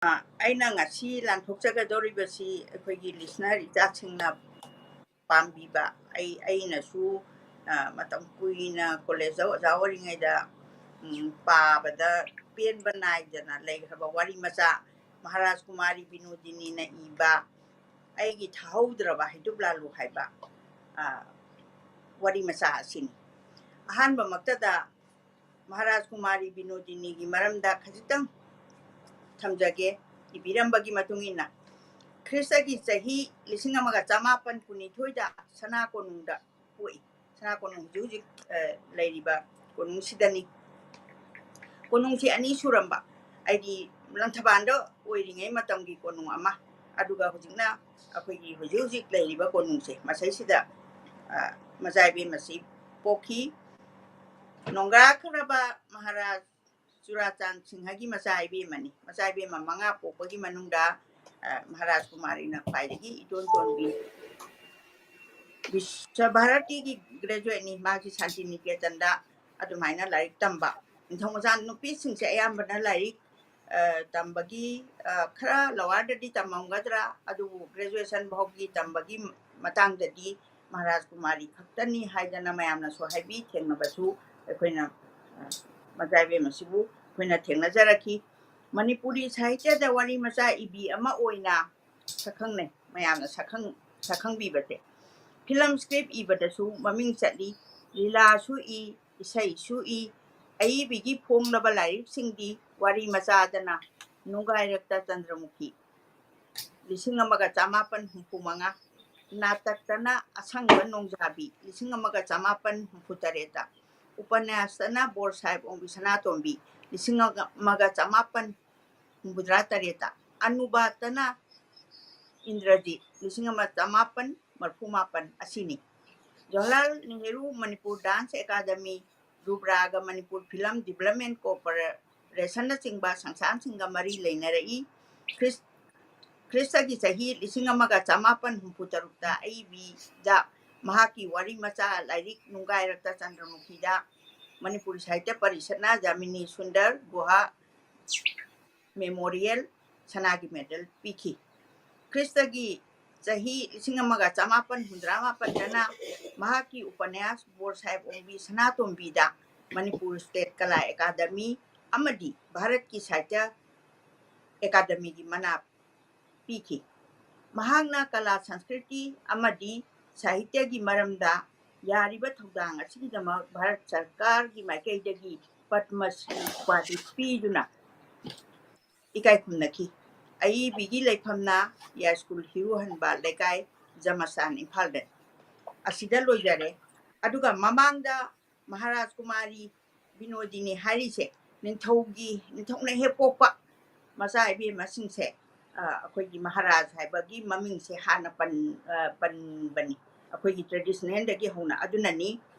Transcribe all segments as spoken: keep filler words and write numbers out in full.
ꯑꯩꯅ ꯉꯁꯤ ꯂꯥꯟꯊꯣꯛꯆꯒꯗꯧꯔꯤꯕꯁꯤ ꯑꯩꯈꯣꯏꯒꯤ listener ꯏꯆꯥꯁꯤꯡꯅ ꯄꯥꯝꯕꯤꯕ, ꯑꯩ ꯑꯩꯅꯁꯨ ꯃꯇꯝ ꯀꯨꯏꯅ college ꯑꯣꯖꯥ ꯑꯣꯏꯔꯤꯉꯩꯗ ꯄꯥꯕꯗ ꯄꯦꯟꯕ ꯅꯥꯏꯗꯅ ꯂꯩꯈ꯭ꯔꯕ ꯋꯥꯔꯤ ꯃꯆꯥ ꯃꯍꯥꯔꯥꯖ ꯀꯨꯃꯥꯔꯤ ꯕꯤꯅꯣꯗꯤꯅꯤꯅ ꯏꯕ ꯑꯩꯒꯤ ꯊꯥꯍꯧꯗ꯭ꯔꯕ ꯍꯩꯗꯨꯞ ꯂꯥꯂꯨ ꯍꯥꯏꯕ ꯋꯥꯔꯤ ꯃꯆꯥ ꯑꯁꯤꯅꯤ꯫ ꯑꯍꯥꯟꯕꯃꯛꯇꯗ ꯃꯍꯥꯔꯥꯖ ꯀꯨꯃꯥꯔꯤ ꯕꯤꯅꯣꯗꯤꯅꯤꯒꯤ ꯃꯔꯝꯗ ꯈꯖꯤꯛꯇꯪ ꯊꯝꯖꯒꯦ꯫ ꯏꯕꯤꯔꯝꯕꯒꯤ ꯃꯇꯨꯡ ꯏꯟꯅ ꯈ꯭ꯔꯤꯁꯇꯒꯤ ꯆꯍꯤ ꯂꯤꯁꯤꯡ ꯑꯃꯒ ꯆꯃꯥꯄꯟ ꯀꯨꯟꯅꯤꯊꯣꯏꯗ ꯁꯅꯥ ꯀꯣꯅꯨꯡꯗ ꯄꯣꯛꯏ꯫ ꯁꯅꯥ ꯀꯣꯅꯨꯡ ꯍꯧꯖꯤꯛ ꯍꯧꯖꯤꯛ ꯂꯩꯔꯤꯕ ꯀꯣꯅꯨꯡꯁꯤꯗꯅꯤ꯫ ꯀꯣꯅꯨꯡꯁꯤ ꯑꯅꯤ ꯁꯨꯔꯝꯕ, ꯍꯥꯏꯗꯤ ꯂꯪꯊꯕꯥꯜꯗ ꯑꯣꯏꯔꯤꯉꯩ ꯃꯇꯝꯒꯤ ꯀꯣꯅꯨꯡ ꯑꯃ, ꯑꯗꯨꯒ ꯍꯧꯖꯤꯛꯅ ꯑꯩꯈꯣꯏꯒꯤ ꯍꯧꯖꯤꯛ ꯍꯧꯖꯤꯛ ꯂꯩꯔꯤꯕ ꯀꯣꯅꯨꯡꯁꯦ, ꯃꯁꯤꯁꯤꯗ ꯃꯆꯥ ꯏꯕꯦꯝ ꯑꯁꯤ ꯄꯣꯛꯈꯤ꯫ ꯅꯣꯡꯒ꯭ꯔꯥꯈ꯭ꯔꯕ ꯃꯍꯥꯔꯥꯖ ꯆꯨꯔꯥꯆꯥꯟ ꯁꯤꯡꯍꯒꯤ ꯃꯆꯥ ꯏꯕꯦꯝꯃꯅꯤ꯫ ꯃꯆꯥ ꯏꯕꯦꯝꯃ ꯃꯉꯥ ꯄꯣꯛꯄꯒꯤ ꯃꯅꯨꯡꯗ ꯃꯍꯥꯔꯥꯖ ꯀꯨꯃꯥꯔꯤꯅ ꯈ꯭ꯋꯥꯏꯗꯒꯤ ꯏꯇꯣꯟ ꯇꯣꯟꯕꯤ꯫ ꯕꯤꯁ꯭ꯋ ꯚꯥꯔꯇꯤꯒꯤ graduateꯅꯤ꯫ ꯃꯥꯁꯤ ꯁꯥꯟꯇꯤꯅꯤꯀꯦꯇꯟꯗ ꯑꯗꯨꯃꯥꯏꯅ ꯂꯥꯏꯔꯤꯛ ꯇꯝꯕ꯫ ꯅꯤꯡꯊꯧ ꯃꯆꯥ ꯅꯨꯄꯤꯁꯤꯡꯁꯦ ꯑꯌꯥꯝꯕꯅ ꯂꯥꯏꯔꯤꯛ ꯇꯝꯕꯒꯤ ꯈꯔ lowerꯗꯗꯤ ꯇꯝꯃꯝꯒꯗ꯭ꯔꯥ, ꯑꯗꯨꯕꯨ graduation ꯐꯥꯎꯒꯤ ꯇꯝꯕꯒꯤ ꯃꯇꯥꯡꯗꯗꯤ ꯃꯍꯥꯔꯥꯖ ꯀꯨꯃꯥꯔꯤ ꯈꯛꯇꯅꯤ ꯍꯥꯏꯗꯅ ꯃꯌꯥꯝꯅꯁꯨ ꯍꯥꯏꯕꯤ, ꯊꯦꯡꯅꯕꯁꯨ ꯑꯩꯈꯣꯏꯅ ꯃꯆꯥ ꯏꯕꯦꯝ ꯑꯁꯤꯕꯨ ꯑꯩꯈꯣꯏꯅ ꯊꯦꯡꯅꯖꯔꯛꯈꯤ꯫ ꯃꯅꯤꯄꯨꯔꯤ ꯁꯥꯍꯤꯇ꯭ꯌꯗ ꯋꯥꯔꯤ ꯃꯆꯥ ꯏꯕꯤ ꯑꯃ ꯑꯣꯏꯅ ꯁꯛꯈꯪꯅꯩ, ꯃꯌꯥꯝꯅ ꯁꯛꯈꯪ ꯁꯛꯈꯪꯕꯤꯕꯁꯦ꯫ Film script ꯏꯕꯗꯁꯨ ꯃꯃꯤꯡ ꯆꯠꯂꯤ꯫ ꯂꯤꯂꯥꯁꯨ ꯏ, ꯏꯁꯩꯁꯨ ꯏ꯫ ꯑꯏꯕꯤꯒꯤ ꯐꯣꯡꯂꯕ ꯂꯥꯏꯔꯤꯛꯁꯤꯡꯗꯤ ꯋꯥꯔꯤ ꯃꯆꯥꯗꯅ ꯅꯨꯡꯒꯥꯏꯔꯛꯇ ꯆꯟꯗ꯭ꯔꯃꯨꯈꯤ, ꯂꯤꯁꯤꯡ ꯑꯃꯒ ꯆꯃꯥꯄꯟ ꯍꯨꯝꯐꯨ ꯃꯉꯥ, ꯅꯥꯇꯛꯇꯅ ꯑꯁꯪꯕ ꯅꯣꯡꯖꯥꯕꯤ, ꯂꯤꯁꯤꯡ ꯑꯃꯒ ꯆꯃꯥꯄꯟ ꯍꯨꯝꯐꯨ ꯇꯔꯦꯠꯇ, ꯎꯄꯅ꯭ꯌꯥꯁꯇꯅ ꯕꯣꯔ ꯁꯥꯍꯦꯕ ꯑꯣꯡꯕꯤ ꯁꯅꯥꯇꯣꯝꯕꯤ, ꯂꯤꯁꯤꯡ ꯑꯃꯒ ꯆꯃꯥꯄꯟ ꯍꯨꯝꯐꯨꯇꯔꯥ ꯇꯔꯦꯠꯇ, ꯑꯅꯨꯕꯥꯗꯇꯅ ꯏꯟꯗ꯭ꯔꯖꯤꯠ, ꯂꯤꯁꯤꯡ ꯑꯃ ꯆꯃꯥꯄꯟ ꯃꯔꯐꯨ ꯃꯥꯄꯟ ꯑꯁꯤꯅꯤ꯫ Jawaharlal Nehru Manipur dance academy, ꯔꯨꯕ꯭ꯔꯥꯒ Manipur Film Development Corporationꯅꯆꯤꯡꯕ ꯁꯪꯁꯊꯥꯟꯁꯤꯡꯒ ꯃꯔꯤ ꯂꯩꯅꯔꯛꯏ꯫ ꯈ꯭ꯔꯤꯁ-, ꯈ꯭ꯔꯤꯁꯇꯒꯤ ꯆꯍꯤ ꯂꯤꯁꯤꯡ ꯑꯃꯒ ꯆꯃꯥꯄꯟ ꯍꯨꯝꯐꯨ ꯇꯔꯨꯛꯇ ꯑꯏꯕꯤꯗ ꯃꯍꯥꯛꯀꯤ ꯋꯥꯔꯤ ꯃꯆꯥ ꯂꯥꯏꯔꯤꯛ ꯅꯨꯡꯒꯥꯏꯔꯛꯇ ꯆꯟꯗ꯭ꯔꯃꯨꯈꯤꯗ ꯃꯅꯤꯄꯨꯔꯤ ꯁꯥꯍꯤꯇ꯭ꯌ ꯄꯔꯤꯁꯠꯅ ꯖꯥꯃꯤꯅꯤ ꯁꯨꯟꯗꯔ ꯒꯨꯍꯥ Memorial ꯁꯅꯥꯒꯤ ꯃꯦꯗꯜ ꯄꯤꯈꯤ꯫ ꯈ꯭ꯔꯤꯁꯇꯒꯤ ꯆꯍꯤ ꯂꯤꯁꯤꯡ ꯑꯃꯒ ꯆꯃꯥꯄꯟ ꯍꯨꯝꯗ꯭ꯔꯥ ꯃꯥꯄꯟꯗꯅ ꯃꯍꯥꯛꯀꯤ ꯎꯄꯅ꯭ꯌꯥꯁ ꯕꯣꯔ ꯁꯥꯍꯦꯕ ꯑꯣꯡꯕꯤ ꯁꯅꯥꯇꯣꯝꯕꯤꯗ ꯃꯅꯤꯄꯨꯔ ꯁ꯭ꯇꯦꯠ ꯀꯂꯥ ꯑꯦꯀꯥꯗꯃꯤ ꯑꯃꯗꯤ ꯚꯥꯔꯠꯀꯤ ꯁꯥꯍꯤꯇ꯭ꯌ ꯑꯦꯀꯥꯗꯃꯤꯒꯤ ꯃꯅꯥ ꯄꯤꯈꯤ꯫ ꯃꯍꯥꯛꯅ ꯀꯂꯥ, ꯁꯪꯁꯀ꯭ꯔꯤꯇꯤ ꯑꯃꯗꯤ ꯁꯥꯍꯤꯇ꯭ꯌꯒꯤ ꯃꯔꯝꯗ ꯌꯥꯔꯤꯕ ꯊꯧꯗꯥꯡ ꯑꯁꯤꯒꯤꯗꯃꯛ ꯚꯥꯔꯠ ꯁꯔꯀꯥꯔꯒꯤ ꯃꯥꯏꯀꯩꯗꯒꯤ ꯄꯗꯃ ꯁ꯭ꯔꯤ ꯎꯄꯥꯙꯤ ꯄꯤꯗꯨꯅ ꯏꯀꯥꯏ ꯈꯨꯝꯅꯈꯤ꯫ ꯑꯏꯕꯤꯒꯤ ꯂꯩꯐꯝꯅ ꯌꯥꯏꯁ꯭ꯀꯨꯜ ꯍꯤꯔꯨꯍꯟꯕ ꯂꯩꯀꯥꯏ, ꯖꯃꯁꯥꯟ, ꯏꯝꯐꯥꯜꯗꯅꯤ꯫ ꯑꯁꯤꯗ ꯂꯣꯏꯖꯔꯦ꯫ ꯑꯗꯨꯒ ꯃꯃꯥꯡꯗ ꯃꯍꯥꯔꯥꯖ ꯀꯨꯃꯥꯔꯤ ꯕꯤꯅꯣꯗꯤꯅꯤ ꯍꯥꯏꯔꯤꯁꯦ ꯅꯤꯡꯊꯧꯒꯤ, ꯅꯤꯡꯊꯧꯅ ꯍꯦꯛ ꯄꯣꯛꯄ ꯃꯆꯥ ꯏꯕꯦꯝꯃꯁꯤꯡꯁꯦ, ꯑ, ꯑꯩꯈꯣꯏꯒꯤ ꯃꯍꯥꯔꯥꯖ ꯍꯥꯏꯕꯒꯤ ꯃꯃꯤꯡꯁꯦ ꯍꯥꯟꯅ ꯄꯟ-, ꯑ, ꯄꯟꯕꯅꯤ꯫ ꯑꯩꯈꯣꯏꯒꯤ ꯇ꯭ꯔꯦꯗꯤꯁꯅꯦꯜꯗꯒꯤ ꯍꯧꯅ꯫ ꯑꯗꯨꯅꯅꯤ,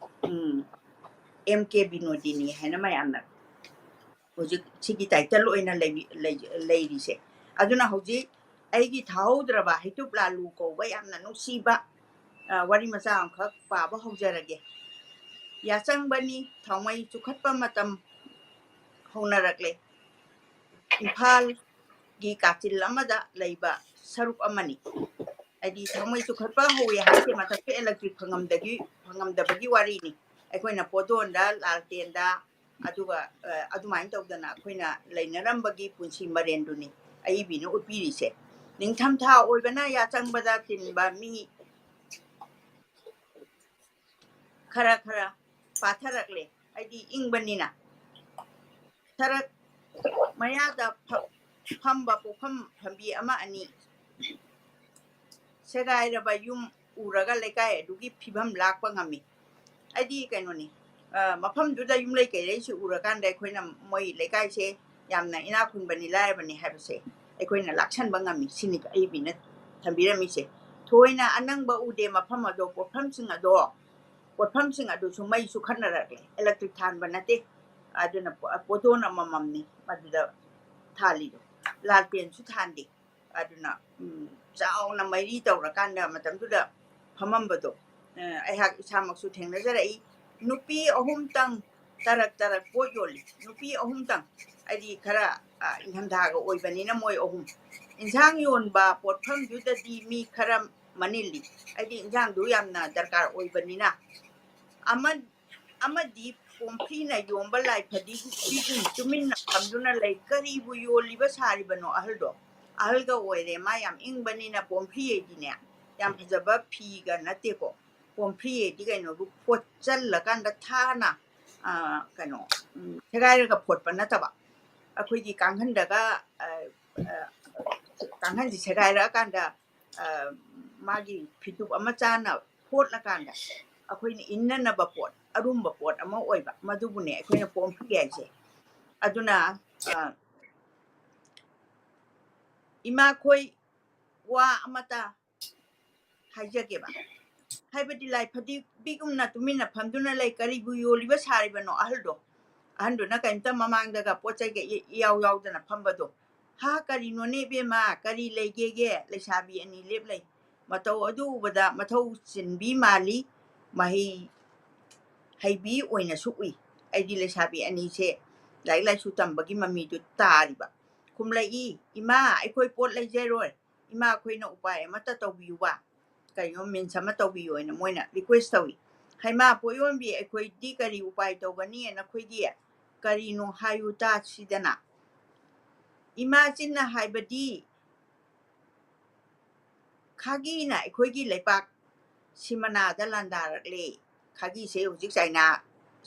ꯎꯝ, ꯑꯦꯝ ꯀꯦ ꯕꯤꯅꯣꯗꯤꯅꯤ ꯍꯥꯏꯅ ꯃꯌꯥꯝꯅ ꯍꯧꯖꯤꯛ ꯁꯤꯒꯤ ꯇꯥꯏꯇꯜ ꯑꯣꯏꯅ ꯂꯩꯕꯤ-, ꯂꯩ-, ꯂꯩꯔꯤꯁꯦ꯫ ꯑꯗꯨꯅ ꯍꯧꯖꯤꯛ ꯑꯩꯒꯤ ꯊꯥꯍꯧꯗ꯭ꯔꯕ ꯍꯩꯇꯨꯞ ꯂꯥꯂꯨ ꯀꯧꯕ ꯌꯥꯝꯅ ꯅꯨꯡꯁꯤꯕ, ꯑ, ꯋꯥꯔꯤ ꯃꯆꯥ ꯑꯃꯈꯛ ꯄꯥꯕ ꯍꯧꯖꯔꯒꯦ꯫ ꯌꯥꯆꯪꯕꯅꯤ ꯊꯥꯎꯃꯩ ꯆꯨꯈꯠꯄ ꯃꯇꯝ ꯍꯧꯅꯔꯛꯂꯦ꯫ ꯏꯝꯐꯥꯜꯒꯤ ꯀꯥꯆꯤꯜ ꯑꯃꯗ ꯂꯩꯕ ꯁꯔꯨꯛ ꯑꯃꯅꯤ꯫ ꯍꯥꯏꯗꯤ ꯊꯥꯎꯃꯩ ꯆꯨꯈꯠꯄ ꯍꯧꯋꯦ ꯍꯥꯏꯁꯦ ꯃꯊꯛꯇ ꯏꯂꯦꯛꯇ꯭ꯔꯤꯛ ꯐꯪꯉꯝꯗꯒꯤ-, ꯐꯪꯉꯝꯗꯕꯒꯤ ꯋꯥꯔꯤꯅꯤ꯫ ꯑꯩꯈꯣꯏꯅ ꯄꯣꯗꯣꯟꯗ, ꯂꯥꯜꯇꯦꯟꯗ, ꯑꯗꯨꯒ, ꯑ, ꯑꯗꯨꯃꯥꯏꯅ ꯇꯧꯗꯅ ꯑꯩꯈꯣꯏꯅ ꯂꯩꯅꯔꯝꯕꯒꯤ ꯄꯨꯟꯁꯤ ꯃꯔꯦꯟꯗꯨꯅꯤ ꯑꯏꯕꯤꯅ ꯎꯠꯄꯤꯔꯤꯁꯦ꯫ ꯅꯤꯡꯊꯝꯊꯥ ꯑꯣꯏꯕꯅ ꯌꯥꯆꯪꯕꯗ ꯇꯤꯟꯕ ꯃꯤ ꯈꯔ ꯈꯔ ꯄꯥꯊꯔꯛꯂꯦ, ꯍꯥꯏꯗꯤ ꯏꯪꯕꯅꯤꯅ꯫ ꯁꯔꯛ ꯃꯌꯥꯗ ꯐ-, ꯐꯝꯕ ꯄꯣꯛꯐꯝ ꯐꯝꯕꯤ ꯑꯃ ꯑꯅꯤ ꯁꯦꯒꯥꯏꯔꯕ ꯌꯨꯝ ꯎꯔꯒ ꯂꯩꯀꯥꯏ ꯑꯗꯨꯒꯤ ꯐꯤꯕꯝ ꯂꯥꯛꯄ ꯉꯝꯃꯤ꯫ ꯍꯥꯏꯗꯤ ꯀꯩꯅꯣꯅꯤ, ꯑ, ꯃꯐꯝꯗꯨꯗ ꯌꯨꯝꯂꯩ ꯀꯩꯔꯩꯁꯤ ꯎꯔꯀꯥꯟꯗ ꯑꯩꯈꯣꯏꯅ ꯃꯣꯏ ꯂꯩꯀꯥꯏꯁꯦ ꯌꯥꯝꯅ ꯏꯅꯥꯛ ꯈꯨꯟꯕꯅꯤ ꯂꯥꯏꯔꯕꯅꯤ ꯍꯥꯏꯕꯁꯦ ꯑꯩꯈꯣꯏꯅ ꯂꯥꯛꯁꯟꯕ ꯉꯝꯃꯤ꯫ ꯁꯤꯅꯤ ꯑꯏꯕꯤꯅ ꯊꯝꯕꯤꯔꯝꯃꯤꯁꯦ꯫ ꯊꯣꯏꯅ ꯑꯅꯪꯕ ꯎꯗꯦ ꯃꯐꯝ ꯑꯗꯣ, ꯄꯣꯠꯐꯝꯁꯤꯡ ꯑꯗꯣ, ꯄꯣꯠꯐꯝꯁꯤꯡ ꯑꯗꯨꯁꯨ ꯃꯩ ꯆꯨꯈꯠꯅꯔꯛꯂꯦ꯫ ꯏꯂꯦꯛꯇ꯭ꯔꯤꯛ ꯊꯥꯟꯕ ꯅꯠꯇꯦ꯫ ꯑꯗꯨꯅ ꯄꯣ-, ꯄꯣꯗꯣꯟ ꯑꯃꯃꯝꯅꯤ ꯃꯗꯨꯗ ꯊꯥꯜꯂꯤꯗꯣ꯫ ꯂꯥꯜꯇꯦꯟꯁꯨ ꯊꯥꯟꯗꯦ꯫ ꯑꯗꯨꯅ, ꯎꯝ, ꯆꯥꯎꯅ ꯃꯩꯔꯤ ꯇꯧꯔꯀꯥꯟꯗ ꯃꯇꯝꯗꯨꯗ ꯐꯝꯃꯝꯕꯗꯣ, ꯑ, ꯑꯩꯍꯥꯛ ꯏꯁꯥꯃꯛꯁꯨ ꯊꯦꯡꯅꯖꯔꯛꯏ꯫ ꯅꯨꯄꯤ ꯑꯍꯨꯝꯇꯪ ꯇꯔꯛ ꯇꯔꯛ ꯄꯣꯠ ꯌꯣꯜꯂꯤ꯫ ꯅꯨꯄꯤ ꯑꯍꯨꯝꯇꯪ, ꯍꯥꯏꯗꯤ ꯈꯔ, ꯑ, ꯏꯪꯊꯝꯊꯥꯒ ꯑꯣꯏꯕꯅꯤꯅ ꯃꯣꯏ ꯑꯍꯨꯝ꯫ ꯏꯟꯁꯥꯡ ꯌꯣꯟꯕ ꯄꯣꯠꯐꯝꯗꯨꯗꯗꯤ ꯃꯤ ꯈꯔ ꯃꯅꯤꯜꯂꯤ, ꯍꯥꯏꯗꯤ ꯏꯟꯁꯥꯡꯗꯨ ꯌꯥꯝꯅ ꯗꯔꯀꯥꯔ ꯑꯣꯏꯕꯅꯤꯅ꯫ ꯑꯃ-, ꯑꯃꯗꯤ ꯄꯣꯝꯐ꯭ꯔꯤꯅ ꯌꯣꯟꯕ ꯂꯥꯏ ꯐꯗꯤꯒꯨꯝ ꯇꯨꯃꯤꯟꯅ ꯐꯝꯗꯨꯅ ꯂꯩ꯫ ꯀꯔꯤꯕꯨ ꯌꯣꯜꯂꯤꯕ ꯁꯥꯔꯤꯕꯅꯣ ꯑꯍꯜꯗꯣ? ꯑꯍꯜꯒ ꯑꯣꯏꯔꯦ, ꯃꯥ ꯌꯥꯝ ꯏꯪꯕꯅꯤꯅ ꯄꯣꯝꯐ꯭ꯔꯤ ꯍꯥꯏꯗꯤꯅꯦ, ꯌꯥꯝ ꯐꯖꯕ ꯐꯤꯒ ꯅꯠꯇꯦꯀꯣ꯫ ꯄꯣꯝꯐ꯭ꯔꯤ ꯍꯥꯏꯗꯤ ꯀꯩꯅꯣꯕꯨ ꯐꯣꯠꯆꯜꯂꯀꯥꯟꯗ ꯊꯥꯅ, ꯑ, ꯀꯩꯅꯣ, ꯎꯝ, ꯁꯦꯒꯥꯏꯔꯒ ꯐꯣꯠꯄ ꯅꯠꯇꯕ꯫ ꯑꯩꯈꯣꯏꯒꯤ ꯀꯥꯡꯈꯟꯗꯒ, ꯑ, ꯑ, ꯀꯥꯡꯈꯟꯁꯤ ꯁꯦꯒꯥꯏꯔꯛꯑꯀꯥꯟꯗ, ꯑ, ꯃꯥꯒꯤ ꯐꯤꯇꯨꯞ ꯑꯃ ꯆꯥꯅ ꯐꯣꯠꯂꯀꯥꯟꯗ ꯑꯩꯈꯣꯏꯅ ꯏꯟꯅꯅꯕ ꯄꯣꯠ, ꯑꯔꯨꯝꯕ ꯄꯣꯠ ꯑꯃ ꯑꯣꯏꯕ, ꯃꯗꯨꯕꯨꯅꯦ ꯑꯩꯈꯣꯏꯅ ꯄꯣꯝꯐ꯭ꯔꯤ ꯍꯥꯏꯁꯦ꯫ ꯑꯗꯨꯅ, ꯑ, ꯏꯃꯥꯈꯣꯏ ꯋꯥ ꯑꯃꯇ ꯍꯥꯏꯖꯒꯦꯕ꯫ ꯍꯥꯏꯕꯗꯤ ꯂꯥꯏ ꯐꯗꯤꯕꯤꯒꯨꯝꯅ ꯇꯨꯃꯤꯟꯅ ꯐꯝꯗꯨꯅ ꯂꯩ, ꯀꯔꯤꯕꯨ ꯌꯣꯜꯂꯤꯕ ꯁꯥꯔꯤꯕꯅꯣ ꯑꯍꯜꯗꯣ? ꯑꯍꯟꯗꯨꯅ ꯀꯔꯤꯝꯇ ꯃꯃꯥꯡꯗꯒ ꯄꯣꯠ ꯆꯩꯒ ꯏ-, ꯏꯌꯥꯎ ꯌꯥꯎꯗꯅ ꯐꯝꯕꯗꯣ꯫ "ꯍꯥ, ꯀꯔꯤꯅꯣꯅꯦ ꯏꯕꯦꯝꯃ, ꯀꯔꯤ ꯂꯩꯒꯦꯒꯦ?" ꯂꯩꯁꯥꯕꯤ ꯑꯅꯤ ꯂꯦꯞ ꯂꯩ꯫ ꯃꯇꯧ ꯑꯗꯨ ꯎꯕꯗ ꯃꯊꯧ ꯆꯤꯟꯕꯤ ꯃꯥꯜꯂꯤ, ꯃꯍꯩ ꯍꯩꯕꯤ ꯑꯣꯏꯅꯁꯨ ꯎꯏ꯫ ꯑꯩꯗꯤ ꯂꯩꯁꯥꯕꯤ ꯑꯅꯤꯁꯦ ꯂꯥꯏꯔꯤꯛ ꯂꯥꯏꯁꯨ ꯇꯝꯕꯒꯤ ꯃꯃꯤꯗꯨ ꯇꯥꯔꯤꯕ꯫ ꯈꯨꯝꯂꯛꯏ, "ꯏꯃꯥ, ꯑꯩꯈꯣꯏ ꯄꯣꯠ ꯂꯩꯖꯔꯣꯏ꯫ ꯏꯃꯥ, ꯑꯩꯈꯣꯏꯅ ꯎꯄꯥꯏ ꯑꯃꯠꯇ ꯇꯧꯕꯤꯌꯨꯕ, ꯀꯩꯅꯣ ꯃꯤꯟꯁ ꯑꯃ ꯇꯧꯕꯤꯌꯨ" ꯍꯥꯏꯅ ꯃꯣꯏꯅ ꯔꯤꯀ꯭ꯋꯦꯁ ꯇꯧꯏ꯫ "ꯍꯩꯃꯥ, ꯄꯣꯠ ꯌꯣꯟꯕꯤ, ꯑꯩꯈꯣꯏꯗꯤ ꯀꯔꯤ ꯎꯄꯥꯏ ꯇꯧꯒꯅꯤ? ꯅꯈꯣꯏꯒꯤ ꯀꯔꯤꯅꯣ ꯍꯥꯏꯌꯨ ꯇꯥꯁꯤꯗꯅ꯫ ꯏꯃꯥ ꯆꯤꯟꯅ ꯍꯥꯏꯕꯗꯤ ꯈꯥꯒꯤꯅ ꯑꯩꯈꯣꯏꯒꯤ ꯂꯩꯄꯥꯛ ꯁꯤꯃꯅꯥꯗ ꯂꯥꯟꯗꯥꯔꯛꯂꯦ"꯫ ꯈꯥꯒꯤꯁꯦ ꯍꯧꯖꯤꯛ ꯆꯥꯏꯅꯥ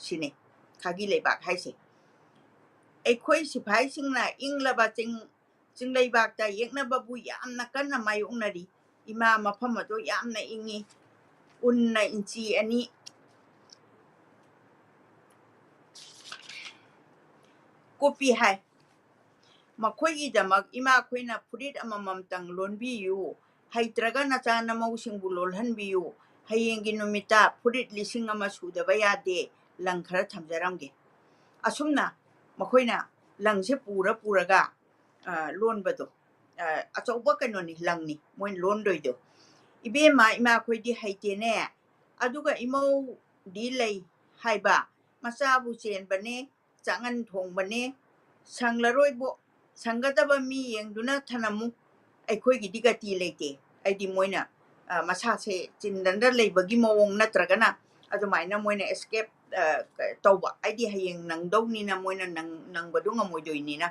ꯁꯤꯅꯤ, ꯈꯥꯒꯤ ꯂꯩꯕꯥꯛ ꯍꯥꯏꯁꯦ꯫ "ꯑꯩꯈꯣꯏ ꯁꯤꯐꯥꯏꯁꯤꯡꯅ ꯏꯪꯂꯕ ꯆꯤꯡ-, ꯆꯤꯡꯂꯩꯕꯥꯛꯇ ꯌꯦꯛꯅꯕꯕꯨ ꯌꯥꯝꯅ ꯀꯟꯅ ꯃꯥꯌꯣꯛꯅꯔꯤ꯫ ꯏꯃꯥ, ꯃꯐꯝ ꯑꯗꯨ ꯌꯥꯝꯅ ꯏꯪꯉꯤ꯫ ꯎꯟꯅ ꯏꯟꯆꯤ ꯑꯅꯤ ꯀꯨꯞꯄꯤ" ꯍꯥꯏ꯫ "ꯃꯈꯣꯏꯒꯤꯗꯃꯛ ꯏꯃꯥ, ꯑꯩꯈꯣꯏꯅ ꯐꯨꯔꯤꯠ ꯑꯃꯃꯝꯇꯪ ꯂꯣꯟꯕꯤꯌꯨ, ꯍꯩꯇ꯭ꯔꯒ ꯅꯆꯥ ꯅꯃꯧꯁꯤꯡꯕꯨ ꯂꯣꯜꯍꯟꯕꯤꯌꯨ꯫ ꯍꯌꯦꯡꯒꯤ ꯅꯨꯃꯤꯠꯇ ꯐꯨꯔꯤꯠ ꯂꯤꯁꯤꯡ ꯑꯃ ꯁꯨꯗꯕ ꯌꯥꯗꯦ, ꯂꯪ ꯈꯔ ꯊꯝꯖꯔꯝꯒꯦ"꯫ ꯑꯁꯨꯝꯅ ꯃꯈꯣꯏꯅ ꯂꯪꯁꯦ ꯄꯨꯔ ꯄꯨꯔꯒ, ꯑ, ꯂꯣꯟꯕꯗꯣ, ꯑ, ꯑꯆꯧꯕ ꯀꯩꯅꯣꯅꯤ, ꯂꯪꯅꯤ ꯃꯣꯏꯅ ꯂꯣꯟꯗꯣꯏꯗꯣ꯫ "ꯏꯕꯦꯝꯃ, ꯏꯃꯥ, ꯑꯩꯈꯣꯏꯗꯤ ꯍꯩꯇꯦꯅꯦ, ꯑꯗꯨꯒ ꯏꯃꯧꯗꯤ ꯂꯩ ꯍꯥꯏꯕ, ꯃꯆꯥꯕꯨ ꯆꯦꯟꯕꯅꯦ, ꯆꯥꯛꯉꯟ ꯊꯣꯡꯕꯅꯦ, ꯁꯪꯂꯔꯣꯏꯕꯣ, ꯁꯪꯒꯗꯕ ꯃꯤ ꯌꯦꯡꯗꯨꯅ ꯊꯅꯝꯃꯨ, ꯑꯩꯈꯣꯏꯒꯤꯗꯤ ꯒꯇꯤ ꯂꯩꯇꯦ꯫ ꯑꯩꯗꯤ ꯃꯣꯏꯅ, ꯑ, ꯃꯁꯥꯁꯦ ꯆꯤꯟꯗꯅ ꯂꯩꯕꯒꯤ ꯃꯑꯣꯡ ꯅꯠꯇ꯭ꯔꯒꯅ ꯑꯗꯨꯃꯥꯏꯅ ꯃꯣꯏꯅ escape, ꯑ, ꯇꯧꯕ, ꯑꯩꯗꯤ ꯍꯌꯦꯡ ꯅꯪꯗꯧꯅꯤꯅ ꯃꯣꯏꯅ ꯅꯪ-, ꯅꯪꯕꯗꯣ ꯉꯝꯃꯣꯏꯗꯣꯏꯅꯤꯅ꯫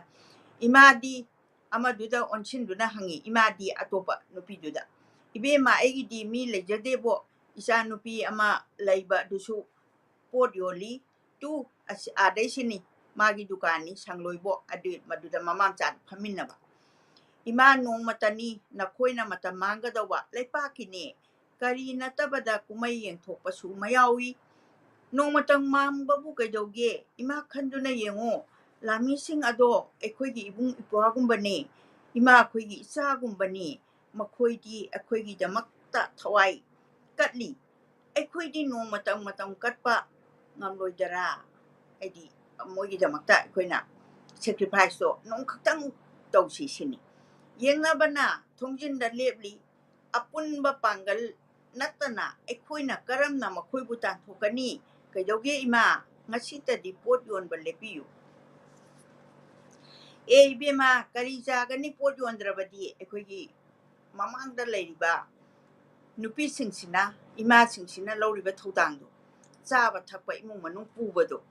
ꯏꯃꯥꯗꯤ ꯑꯃꯗꯨꯗ ꯑꯣꯟꯁꯤꯟꯗꯨꯅ ꯍꯪꯉꯤ, ꯏꯃꯥꯗꯤ ꯑꯇꯣꯞꯄ ꯅꯨꯄꯤꯗꯨꯗ, "ꯏꯕꯦꯝꯃ, ꯑꯩꯒꯤꯗꯤ ꯃꯤ ꯂꯩꯖꯗꯦꯕꯣ, ꯏꯆꯥ ꯅꯨꯄꯤ ꯑꯃ ꯂꯩꯕ ꯑꯗꯨꯁꯨ ꯄꯣꯠ ꯌꯣꯜꯂꯤ, ꯇꯨ, ꯑꯁꯤ, ꯑꯥꯗꯩꯁꯤꯅꯤ, ꯃꯥꯒꯤ ꯗꯨꯀꯥꯟꯅꯤ, ꯁꯪꯂꯣꯏꯕꯣ", ꯑꯗꯨ ꯃꯗꯨꯗ ꯃꯃꯥ ꯃꯆꯥ ꯐꯝꯃꯤꯟꯅꯕ꯫ "ꯏꯃꯥ, ꯅꯣꯡꯃꯇꯅꯤ ꯅꯈꯣꯏꯅ ꯃꯇꯝ ꯃꯥꯡꯒꯗꯧꯕ, ꯂꯩꯄꯥꯛꯀꯤꯅꯦ, ꯀꯔꯤ ꯅꯠꯇꯕꯗ ꯀꯨꯝꯍꯩ ꯌꯦꯡꯊꯣꯛꯄꯁꯨ ꯃꯌꯥꯎꯏ꯫ ꯅꯣꯡꯃꯇꯪ ꯃꯥꯡꯕꯕꯨ ꯀꯩꯗꯧꯒꯦ? ꯏꯃꯥ, ꯈꯟꯗꯨꯅ ꯌꯦꯡꯉꯣ, ꯂꯥꯃꯤꯁꯤꯡ ꯑꯗꯣ ꯑꯩꯈꯣꯏꯒꯤ ꯏꯕꯨꯡ ꯏꯄ꯭ꯋꯥꯒꯨꯝꯕꯅꯦ, ꯏꯃꯥ ꯑꯩꯈꯣꯏꯒꯤ ꯏꯆꯥꯒꯨꯝꯕꯅꯤ, ꯃꯈꯣꯏꯗꯤ ꯑꯩꯈꯣꯏꯒꯤꯗꯃꯛꯇ ꯊꯋꯥꯏ ꯀꯠꯂꯤ꯫ ꯑꯩꯈꯣꯏꯗꯤ ꯅꯣꯡꯃꯇꯪ ꯃꯇꯝ ꯀꯠꯄ ꯉꯝꯂꯣꯏꯗꯔꯥ? ꯍꯥꯏꯗꯤ ꯃꯣꯏꯒꯤꯗꯃꯛꯇ ꯑꯩꯈꯣꯏꯅ sacrificeꯇꯣ ꯅꯣꯡꯈꯛꯇꯪ ꯇꯧꯁꯤ ꯁꯤꯅꯤ꯫ ꯌꯦꯡꯅꯕꯅ ꯊꯣꯡꯖꯤꯟꯗ ꯂꯦꯞꯂꯤ꯫ ꯑꯄꯨꯟꯕ ꯄꯥꯡꯒꯜ ꯅꯠꯇꯅ ꯑꯩꯈꯣꯏꯅ ꯀꯔꯝꯅ ꯃꯈꯣꯏꯕꯨ ꯇꯥꯟꯊꯣꯛꯀꯅꯤ? ꯀꯩꯗꯧꯒꯦ ꯏꯃꯥ? ꯉꯁꯤꯇꯗꯤ ꯄꯣꯠ ꯌꯣꯟꯕ ꯂꯦꯞꯄꯤꯌꯨ꯫ ꯑꯦ ꯏꯕꯦꯝꯃ, ꯀꯔꯤ ꯆꯥꯒꯅꯤ ꯄꯣꯠ ꯌꯣꯟꯗ꯭ꯔꯕꯗꯤ? ꯑꯩꯈꯣꯏꯒꯤ ꯃꯃꯥꯡꯗ ꯂꯩꯔꯤꯕ ꯅꯨꯄꯤꯁꯤꯡꯁꯤꯅ, ꯏꯃꯥꯁꯤꯡꯁꯤꯅ ꯂꯧꯔꯤꯕ ꯊꯧꯗꯥꯡꯗꯣ, ꯆꯥꯕ ꯊꯛꯄ ꯏꯃꯨꯡ ꯃꯅꯨꯡ ꯄꯨꯕꯗꯣ꯫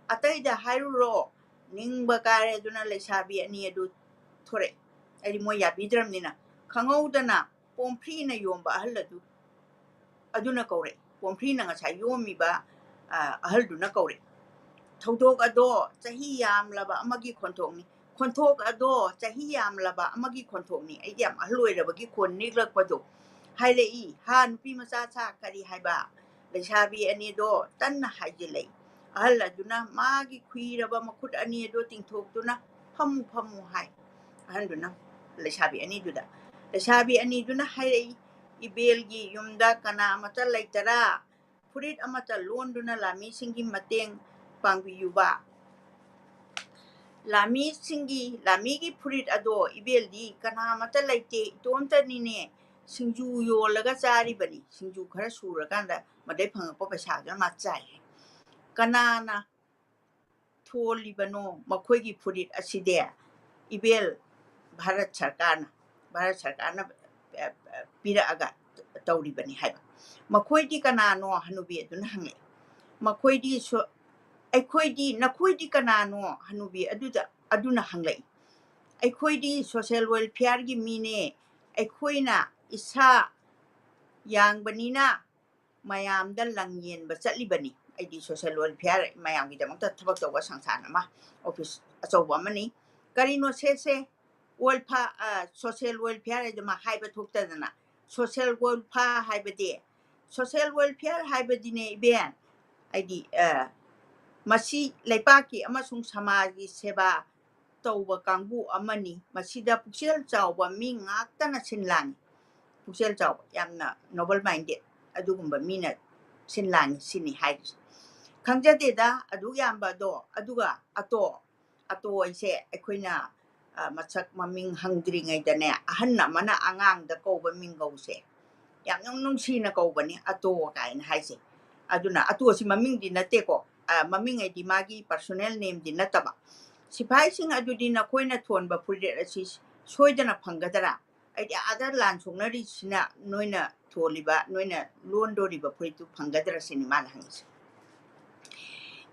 ꯑꯇꯩꯗ ꯍꯥꯏꯔꯨꯔꯣ, ꯅꯤꯡꯕ ꯀꯥꯏꯔꯦ꯫ ꯑꯗꯨꯅ ꯂꯩꯁꯥꯕꯤ ꯑꯅꯤ ꯑꯗꯨ ꯊꯣꯔꯛꯑꯦ꯫ ꯍꯥꯏꯗꯤ ꯃꯣꯏ ꯌꯥꯕꯤꯗ꯭ꯔꯕꯅꯤꯅ, ꯈꯪꯍꯧꯗꯅ ꯄꯣꯝꯐ꯭ꯔꯤꯅ ꯌꯣꯝꯕ ꯑꯍꯜ ꯑꯗꯨ, ꯑꯗꯨꯅ ꯀꯧꯔꯛꯏ꯫ ꯄꯣꯝꯐ꯭ꯔꯤꯅ ꯉꯁꯥꯏ ꯌꯣꯝꯃꯤꯕ, ꯑ, ꯑꯍꯜꯗꯨꯅ ꯀꯧꯔꯛꯏ꯫ ꯊꯧꯗꯣꯛ ꯑꯗꯣ ꯆꯍꯤ ꯌꯥꯝꯂꯕ ꯑꯃꯒꯤ ꯈꯣꯟꯊꯣꯛꯅꯤ꯫ ꯈꯣꯟꯊꯣꯛ ꯑꯗꯣ ꯆꯍꯤ ꯌꯥꯝꯂꯕ ꯑꯃꯒꯤ ꯈꯣꯟꯊꯣꯛꯅꯤ꯫ ꯑꯩꯗꯤ ꯌꯥꯝ ꯑꯍꯜ ꯑꯣꯏꯔꯕꯒꯤ ꯈꯣꯟ ꯅꯤꯛꯂꯛꯄꯗꯣ ꯍꯥꯏꯔꯛꯏ꯫ "ꯍꯥ, ꯅꯨꯄꯤ ꯃꯆꯥ ꯁꯥ, ꯀꯔꯤ ꯍꯥꯏꯕ?" ꯂꯩꯁꯥꯕꯤ ꯑꯅꯤꯗꯣ ꯇꯟꯅ ꯍꯥꯏꯖꯤꯜꯂꯛꯏ꯫ ꯑꯍꯜ ꯑꯗꯨꯅ ꯃꯥꯒꯤ ꯈꯨꯏꯔꯕ ꯃꯈꯨꯠ ꯑꯅꯤ ꯑꯗꯨ ꯇꯤꯡꯊꯣꯛꯇꯨꯅ, "ꯐꯝꯃꯨ, ꯐꯝꯃꯨ" ꯍꯥꯏ꯫ ꯑꯍꯟꯗꯨꯅ ꯂꯩꯁꯥꯕꯤ ꯑꯅꯤꯗꯨꯗ꯫ ꯂꯩꯁꯥꯕꯤ ꯑꯅꯤꯗꯨꯅ ꯍꯥꯏꯔꯛꯏ, "ꯏꯕꯦꯜꯒꯤ ꯌꯨꯝꯗ ꯀꯅꯥ ꯑꯃꯠꯇ ꯂꯩꯇꯔꯥ? ꯐꯨꯔꯤꯠ ꯑꯃꯠꯇ ꯂꯣꯟꯗꯨꯅ ꯂꯥꯃꯤꯁꯤꯡꯒꯤ ꯃꯇꯦꯡ ꯄꯥꯡꯕꯤꯌꯨꯕ꯫ ꯂꯥꯃꯤꯁꯤꯡꯒꯤ, ꯂꯥꯃꯤꯒꯤ ꯐꯨꯔꯤꯠ ꯑꯗꯣ ꯏꯕꯦꯜꯗꯤ ꯀꯅꯥ ꯑꯃꯠꯇ ꯂꯩꯇꯦ, ꯏꯇꯣꯝꯇꯅꯤꯅꯦ꯫ ꯁꯤꯡꯖꯨ ꯌꯣꯜꯂꯒ ꯆꯥꯔꯤꯕꯅꯤ꯫ ꯁꯤꯡꯖꯨ ꯈꯔ ꯁꯨꯔꯀꯥꯟꯗ ꯃꯗꯩ ꯐꯪꯉꯛꯄ ꯄꯩꯁꯥꯗꯨꯅ ꯃꯥ ꯆꯥꯏ ꯍꯥꯏ꯫ ꯀꯅꯥꯅ ꯊꯣꯜꯂꯤꯕꯅꯣ ꯃꯈꯣꯏꯒꯤ ꯐꯨꯔꯤꯠ ꯑꯁꯤꯗꯤ? ꯏꯕꯦꯜ, ꯚꯥꯔꯠ ꯁꯔꯀꯥꯔꯅ, ꯚꯥꯔꯠ ꯁꯔꯀꯥꯔꯅ, ꯑ, ꯑ, ꯄꯤꯔꯛꯑꯒ ꯇꯧꯔꯤꯕꯅꯤ ꯍꯥꯏꯕ꯫ "ꯃꯈꯣꯏꯗꯤ ꯀꯅꯥꯅꯣ?" ꯍꯅꯨꯕꯤ ꯑꯗꯨꯅ ꯍꯪꯂꯛꯏ꯫ "ꯃꯈꯣꯏꯗꯤ ꯁꯣ-, ꯑꯩꯈꯣꯏꯗꯤ, ꯅꯈꯣꯏꯗꯤ ꯀꯅꯥꯅꯣ?" ꯍꯅꯨꯕꯤ ꯑꯗꯨꯗ, ꯑꯗꯨꯅ ꯍꯪꯂꯛꯏ꯫ "ꯑꯩꯈꯣꯏꯗꯤ social welfareꯒꯤ ꯃꯤꯅꯦ꯫ ꯑꯩꯈꯣꯏꯅ ꯏꯁꯥ ꯌꯥꯡꯕꯅꯤꯅ ꯃꯌꯥꯝꯗ ꯂꯪ ꯌꯦꯟꯕ ꯆꯠꯂꯤꯕꯅꯤ꯫ ꯑꯩꯗꯤ social welfare, ꯃꯌꯥꯝꯒꯤꯗꯃꯛꯇ ꯊꯕꯛ ꯇꯧꯕ ꯁꯪꯁꯊꯥꯟ ꯑꯃ, office ꯑꯆꯧꯕ ꯑꯃꯅꯤ꯫ ꯀꯔꯤꯅꯣ ꯁꯦꯁꯦ? Welfare, ꯑ, social welfare ꯍꯥꯏꯗꯨ ꯃꯥ ꯍꯥꯏꯕ ꯊꯣꯛꯇꯗꯅ, social welfare ꯍꯥꯏꯕꯗꯤ, social welfare ꯍꯥꯏꯕꯗꯤꯅꯦ ꯏꯕꯦꯟ, ꯍꯥꯏꯗꯤ, ꯑ, ꯃꯁꯤ ꯂꯩꯄꯥꯛꯀꯤ ꯑꯃꯁꯨꯡ ꯁꯃꯥꯖꯒꯤ ꯁꯦꯕꯥ ꯇꯧꯕ ꯀꯥꯡꯕꯨ ꯑꯃꯅꯤ꯫ ꯃꯁꯤꯗ ꯄꯨꯛꯆꯦꯜ ꯆꯥꯎꯕ ꯃꯤ ꯉꯥꯛꯇꯅ ꯁꯤꯟ ꯂꯥꯡꯉꯤ꯫ ꯄꯨꯛꯆꯦꯜ ꯆꯥꯎꯕ, ꯌꯥꯝꯅ noble minded ꯑꯗꯨꯒꯨꯝꯕ ꯃꯤꯅ ꯁꯤꯟ ꯂꯥꯡꯉꯤ ꯁꯤꯅꯤ ꯍꯥꯏꯔꯤꯁꯦ꯫ ꯈꯪꯖꯗꯦꯗ ꯑꯗꯨꯛ ꯌꯥꯝꯕꯗꯣ꯫ ꯑꯗꯨꯒ ꯑꯇꯣ, ꯑꯇꯣ ꯍꯥꯏꯁꯦ ꯑꯩꯈꯣꯏꯅ, ꯑ, ꯃꯁꯛ ꯃꯃꯤꯡ ꯍꯪꯗ꯭ꯔꯤꯉꯩꯗꯅꯦ, ꯑꯍꯟ ꯑꯃꯅ ꯑꯉꯥꯡꯗ ꯀꯧꯕ ꯃꯤꯡꯒꯧꯁꯦ ꯌꯥꯝ ꯅꯨꯡ-, ꯅꯨꯡꯁꯤꯅ ꯀꯧꯕꯅꯤ, ꯑꯇꯣ ꯀꯥꯏꯅ ꯍꯥꯏꯁꯦ꯫ ꯑꯗꯨꯅ ꯑꯇꯣꯁꯤ ꯃꯃꯤꯡꯗꯤ ꯅꯠꯇꯦꯀꯣ, ꯑ, ꯃꯃꯤꯡ ꯍꯥꯏꯗꯤ ꯃꯥꯒꯤ personal nameꯗꯤ ꯅꯠꯇꯕ꯫ "ꯁꯤꯐꯥꯏꯁꯤꯡ ꯑꯗꯨꯗꯤ ꯅꯈꯣꯏꯅ ꯊꯣꯟꯕ ꯐꯨꯔꯤꯠ ꯑꯁꯤ ꯁꯣꯏꯗꯅ ꯐꯪꯒꯗ꯭ꯔꯥ? ꯍꯥꯏꯗꯤ ꯑꯥꯗ ꯂꯥꯟ ꯁꯣꯛꯅꯔꯤꯁꯤꯅ ꯅꯣꯏꯅ ꯊꯣꯜꯂꯤꯕ, ꯅꯣꯏꯅ ꯂꯣꯟꯗꯣꯔꯤꯕ ꯐꯨꯔꯤꯠꯇꯨ ꯐꯪꯒꯗ꯭ꯔꯥ?" ꯁꯤꯅꯤ ꯃꯥꯅ ꯍꯪꯉꯤꯁꯦ꯫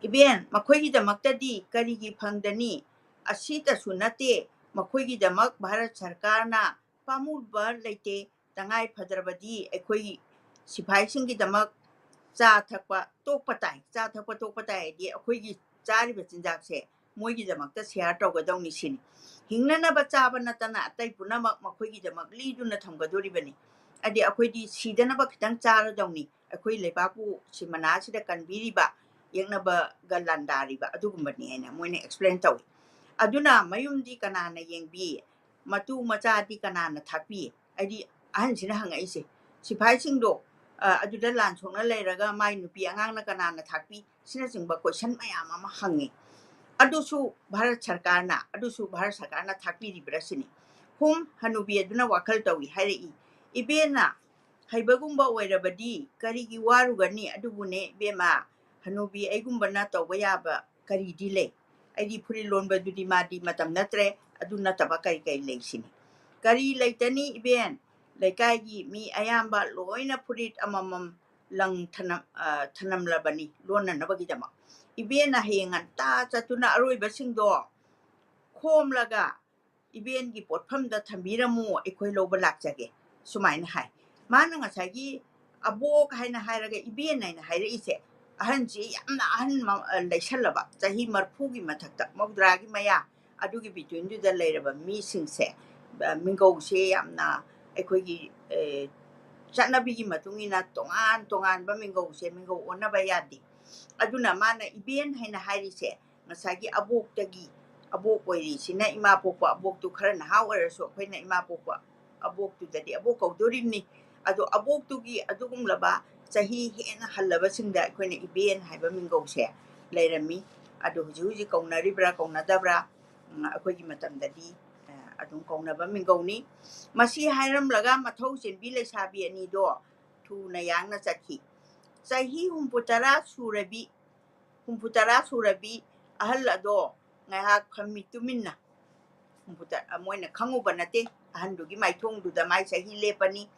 "ꯏꯕꯦꯟ, ꯃꯈꯣꯏꯒꯤꯗꯃꯛꯇꯗꯤ ꯀꯔꯤꯒꯤ ꯐꯪꯗꯅꯤ? ꯑꯁꯤꯇꯁꯨ ꯅꯠꯇꯦ, ꯃꯈꯣꯏꯒꯤꯗꯃꯛ ꯚꯥꯔꯠ ꯁꯔꯀꯥꯔꯅ ꯄꯥꯝꯃꯨꯕ ꯂꯩꯇꯦ꯫ ꯇꯉꯥꯏ ꯐꯗ꯭ꯔꯕꯗꯤ ꯑꯩꯈꯣꯏ ꯁꯤꯐꯥꯏꯁꯤꯡꯒꯤꯗꯃꯛ ꯆꯥ ꯊꯛꯄ ꯇꯣꯛꯄ ꯇꯥꯏ꯫ ꯆꯥ ꯊꯛꯄ ꯇꯣꯛꯄ ꯇꯥꯏ ꯍꯥꯏꯗꯤ ꯑꯩꯈꯣꯏꯒꯤ ꯆꯥꯔꯤꯕ ꯆꯤꯟꯖꯥꯛꯁꯦ ꯃꯣꯏꯒꯤꯗꯃꯛꯇ share ꯇꯧꯒꯗꯧꯅꯤ ꯁꯤꯅꯤ꯫ ꯍꯤꯡꯅꯅꯕ ꯆꯥꯕ ꯅꯠꯇꯅ ꯑꯇꯩ ꯄꯨꯝꯅꯃꯛ ꯃꯈꯣꯏꯒꯤꯗꯃꯛ ꯂꯤꯗꯨꯅ ꯊꯝꯒꯗꯣꯔꯤꯕꯅꯤ꯫ ꯍꯥꯏꯗꯤ ꯑꯩꯈꯣꯏꯗꯤ ꯁꯤꯗꯅꯕ ꯈꯤꯇꯪ ꯆꯥꯔꯗꯧꯅꯤ꯫ ꯑꯩꯈꯣꯏ ꯂꯩꯕꯥꯛꯄꯨ ꯁꯤꯃꯅꯥꯁꯤꯗ ꯀꯟꯕꯤꯔꯤꯕ, ꯌꯦꯛꯅꯕꯒ ꯂꯥꯟꯗꯥꯔꯤꯕ ꯑꯗꯨꯒꯨꯝꯕꯅꯤ" ꯍꯥꯏꯅ ꯃꯣꯏꯅ explain ꯇꯧꯏ꯫ "ꯑꯗꯨꯅ ꯃꯌꯨꯝꯗꯤ ꯀꯅꯥꯅ ꯌꯦꯡꯕꯤ? ꯃꯇꯨ ꯃꯆꯥꯗꯤ ꯀꯅꯥꯅ ꯊꯥꯛꯄꯤ?" ꯍꯥꯏꯗꯤ ꯑꯍꯟꯁꯤꯅ ꯍꯪꯉꯛꯏꯁꯦ, ꯁꯤꯐꯥꯏꯁꯤꯡꯗꯣ, ꯑ, ꯑꯗꯨꯗ ꯂꯥꯟ ꯁꯣꯛꯅ ꯂꯩꯔꯒ ꯃꯥꯏ ꯅꯨꯄꯤ ꯑꯉꯥꯡꯅ ꯀꯅꯥꯅ ꯊꯥꯛꯄꯤ? ꯁꯤꯅꯆꯤꯡꯕ question ꯃꯌꯥꯝ ꯑꯃ ꯍꯪꯉꯤ꯫ ꯑꯗꯨꯁꯨ ꯚꯥꯔꯠ ꯁꯔꯀꯥꯔꯅ, ꯑꯗꯨꯁꯨ ꯚꯥꯔꯠ ꯁꯔꯀꯥꯔꯅ ꯊꯥꯛꯄꯤꯔꯤꯕ꯭ꯔꯥ ꯁꯤꯅꯤ꯫ ꯍꯨꯝ, ꯍꯅꯨꯕꯤ ꯑꯗꯨꯅ ꯋꯥꯈꯜ ꯇꯧꯏ ꯍꯥꯏꯔꯛꯏ꯫ "ꯏꯕꯦꯟꯅ ꯍꯩꯕꯒꯨꯝꯕ ꯑꯣꯏꯔꯕꯗꯤ ꯀꯔꯤꯒꯤ ꯋꯥꯔꯨꯒꯅꯤ? ꯑꯗꯨꯕꯨꯅꯦ ꯏꯕꯦꯝꯃ, ꯍꯅꯨꯕꯤ ꯑꯩꯒꯨꯝꯕꯅ ꯇꯧꯕ ꯌꯥꯕ ꯀꯔꯤꯗꯤ ꯂꯩ? ꯑꯩꯗꯤ ꯐꯨꯔꯤꯠ ꯂꯣꯟꯕꯗꯨꯗꯤ ꯃꯥꯗꯤ ꯃꯇꯝ ꯅꯠꯇ꯭ꯔꯦ, ꯑꯗꯨ ꯅꯠꯇꯕ ꯀꯔꯤ ꯀꯔꯤ ꯂꯩ ꯁꯤꯅꯤ꯫ ꯀꯔꯤ ꯂꯩꯇꯅꯤ ꯏꯕꯦꯟ? ꯂꯩꯀꯥꯏꯒꯤ ꯃꯤ ꯑꯌꯥꯝꯕ ꯂꯣꯏꯅ ꯐꯨꯔꯤꯠ ꯑꯃꯃꯝ ꯂꯪ ꯊꯅꯝ-, ꯑ, ꯊꯅꯝꯂꯕꯅꯤ ꯂꯣꯟꯅꯅꯕꯒꯤꯗꯃꯛ꯫ ꯏꯕꯦꯟꯅ ꯍꯌꯦꯡ ꯉꯟꯇꯥ ꯆꯠꯇꯨꯅ ꯑꯔꯣꯏꯕꯁꯤꯡꯗꯣ ꯈꯣꯝꯂꯒ ꯏꯕꯦꯟꯒꯤ ꯄꯣꯠꯐꯝꯗ ꯊꯝꯕꯤꯔꯝꯃꯨ, ꯑꯩꯈꯣꯏ ꯂꯧꯕ ꯂꯥꯛꯆꯒꯦ, ꯁꯨꯃꯥꯏꯅ ꯍꯥꯏ꯫ ꯃꯥꯅ ꯉꯁꯥꯏꯒꯤ ꯑꯕꯣꯛ ꯍꯥꯏꯅ ꯍꯥꯏꯔꯒ ꯏꯕꯦꯟ ꯍꯥꯏꯅ ꯍꯥꯏꯔꯛꯏꯁꯦ, ꯑꯍꯟꯁꯤ ꯌꯥꯝꯅ ꯑꯍꯟ ꯃ-, ꯑ, ꯂꯩꯁꯜꯂꯕ, ꯆꯍꯤ ꯃꯔꯐꯨꯒꯤ ꯃꯊꯛꯇ, ꯃꯧꯗ꯭ꯔꯥꯒꯤ ꯃꯌꯥ, ꯑꯗꯨꯒꯤ betweenꯗꯨꯗ ꯂꯩꯔꯕ ꯃꯤꯁꯤꯡꯁꯦ, ꯑ, ꯃꯤꯡꯒꯧꯁꯦ ꯌꯥꯝꯅ ꯑꯩꯈꯣꯏꯒꯤ, ꯑ, ꯆꯠꯅꯕꯤꯒꯤ ꯃꯇꯨꯡ ꯏꯟꯅ ꯇꯣꯉꯥꯟ ꯇꯣꯉꯥꯟꯕ ꯃꯤꯡꯒꯧꯁꯦ, ꯃꯤꯡꯒꯧ ꯑꯣꯟꯅꯕ ꯌꯥꯗꯦ꯫ ꯑꯗꯨꯅ ꯃꯥꯅ ꯏꯕꯦꯟ ꯍꯥꯏꯅ ꯍꯥꯏꯔꯤꯁꯦ ꯉꯁꯥꯏꯒꯤ ꯑꯕꯣꯛꯇꯒꯤ, ꯑꯕꯣꯛ ꯑꯣꯏꯔꯤꯁꯤꯅ ꯏꯃꯥ ꯄꯣꯛꯄ ꯑꯕꯣꯛꯇꯨ ꯈꯔ ꯅꯍꯥ ꯑꯣꯏꯔꯁꯨ ꯑꯩꯈꯣꯏꯅ ꯏꯃꯥ ꯄꯣꯛꯄ ꯑꯕꯣꯛꯇꯨꯗꯗꯤ ꯑꯕꯣꯛ ꯀꯧꯗꯣꯔꯤꯕꯅꯤ꯫ ꯑꯗꯣ ꯑꯕꯣꯛꯇꯨꯒꯤ ꯑꯗꯨꯒꯨꯝꯂꯕ ꯆꯍꯤ ꯍꯦꯟꯅ ꯍꯜꯂꯕꯁꯤꯡꯗ ꯑꯩꯈꯣꯏꯅ ꯏꯕꯦꯟ ꯍꯥꯏꯕ ꯃꯤꯡꯒꯧꯁꯦ ꯂꯩꯔꯝꯃꯤ꯫ ꯑꯗꯨ ꯍꯧꯖꯤꯛ ꯍꯧꯖꯤꯛ ꯀꯧꯅꯔꯤꯕ꯭ꯔꯥ ꯀꯧꯅꯗꯕ꯭ꯔꯥ? ꯎꯝ, ꯑꯩꯈꯣꯏꯒꯤ ꯃꯇꯝꯗꯗꯤ, ꯑ, ꯑꯗꯨꯝ ꯀꯧꯅꯕ ꯃꯤꯡꯒꯧꯅꯤ꯫ ꯃꯁꯤ ꯍꯥꯏꯔꯝꯂꯒ ꯃꯊꯧ ꯆꯦꯟꯕꯤ ꯂꯩꯁꯥꯕꯤ ꯑꯅꯤꯗꯣ ꯊꯨꯅ ꯌꯥꯡꯅ ꯆꯠꯈꯤ꯫ ꯆꯍꯤ ꯍꯨꯝꯐꯨ ꯇꯔꯥ ꯁꯨꯔꯕꯤ, ꯍꯨꯝꯐꯨ ꯇꯔꯥ ꯁꯨꯔꯕꯤ ꯑꯍꯜ ꯑꯗꯣ ꯉꯥꯏꯍꯥꯛ ꯐꯝꯃꯤ ꯇꯨꯃꯤꯟꯅ꯫ ꯍꯨꯝꯐꯨ ꯇꯔꯥ, ꯃꯣꯏꯅ ꯈꯪꯉꯨꯕ ꯅꯠꯇꯦ, ꯑꯍꯟꯗꯨꯒꯤ ꯃꯥꯏꯊꯣꯡꯗꯨꯗ ꯃꯥꯏ ꯆꯍꯤ ꯂꯦꯞꯄꯅꯤ꯫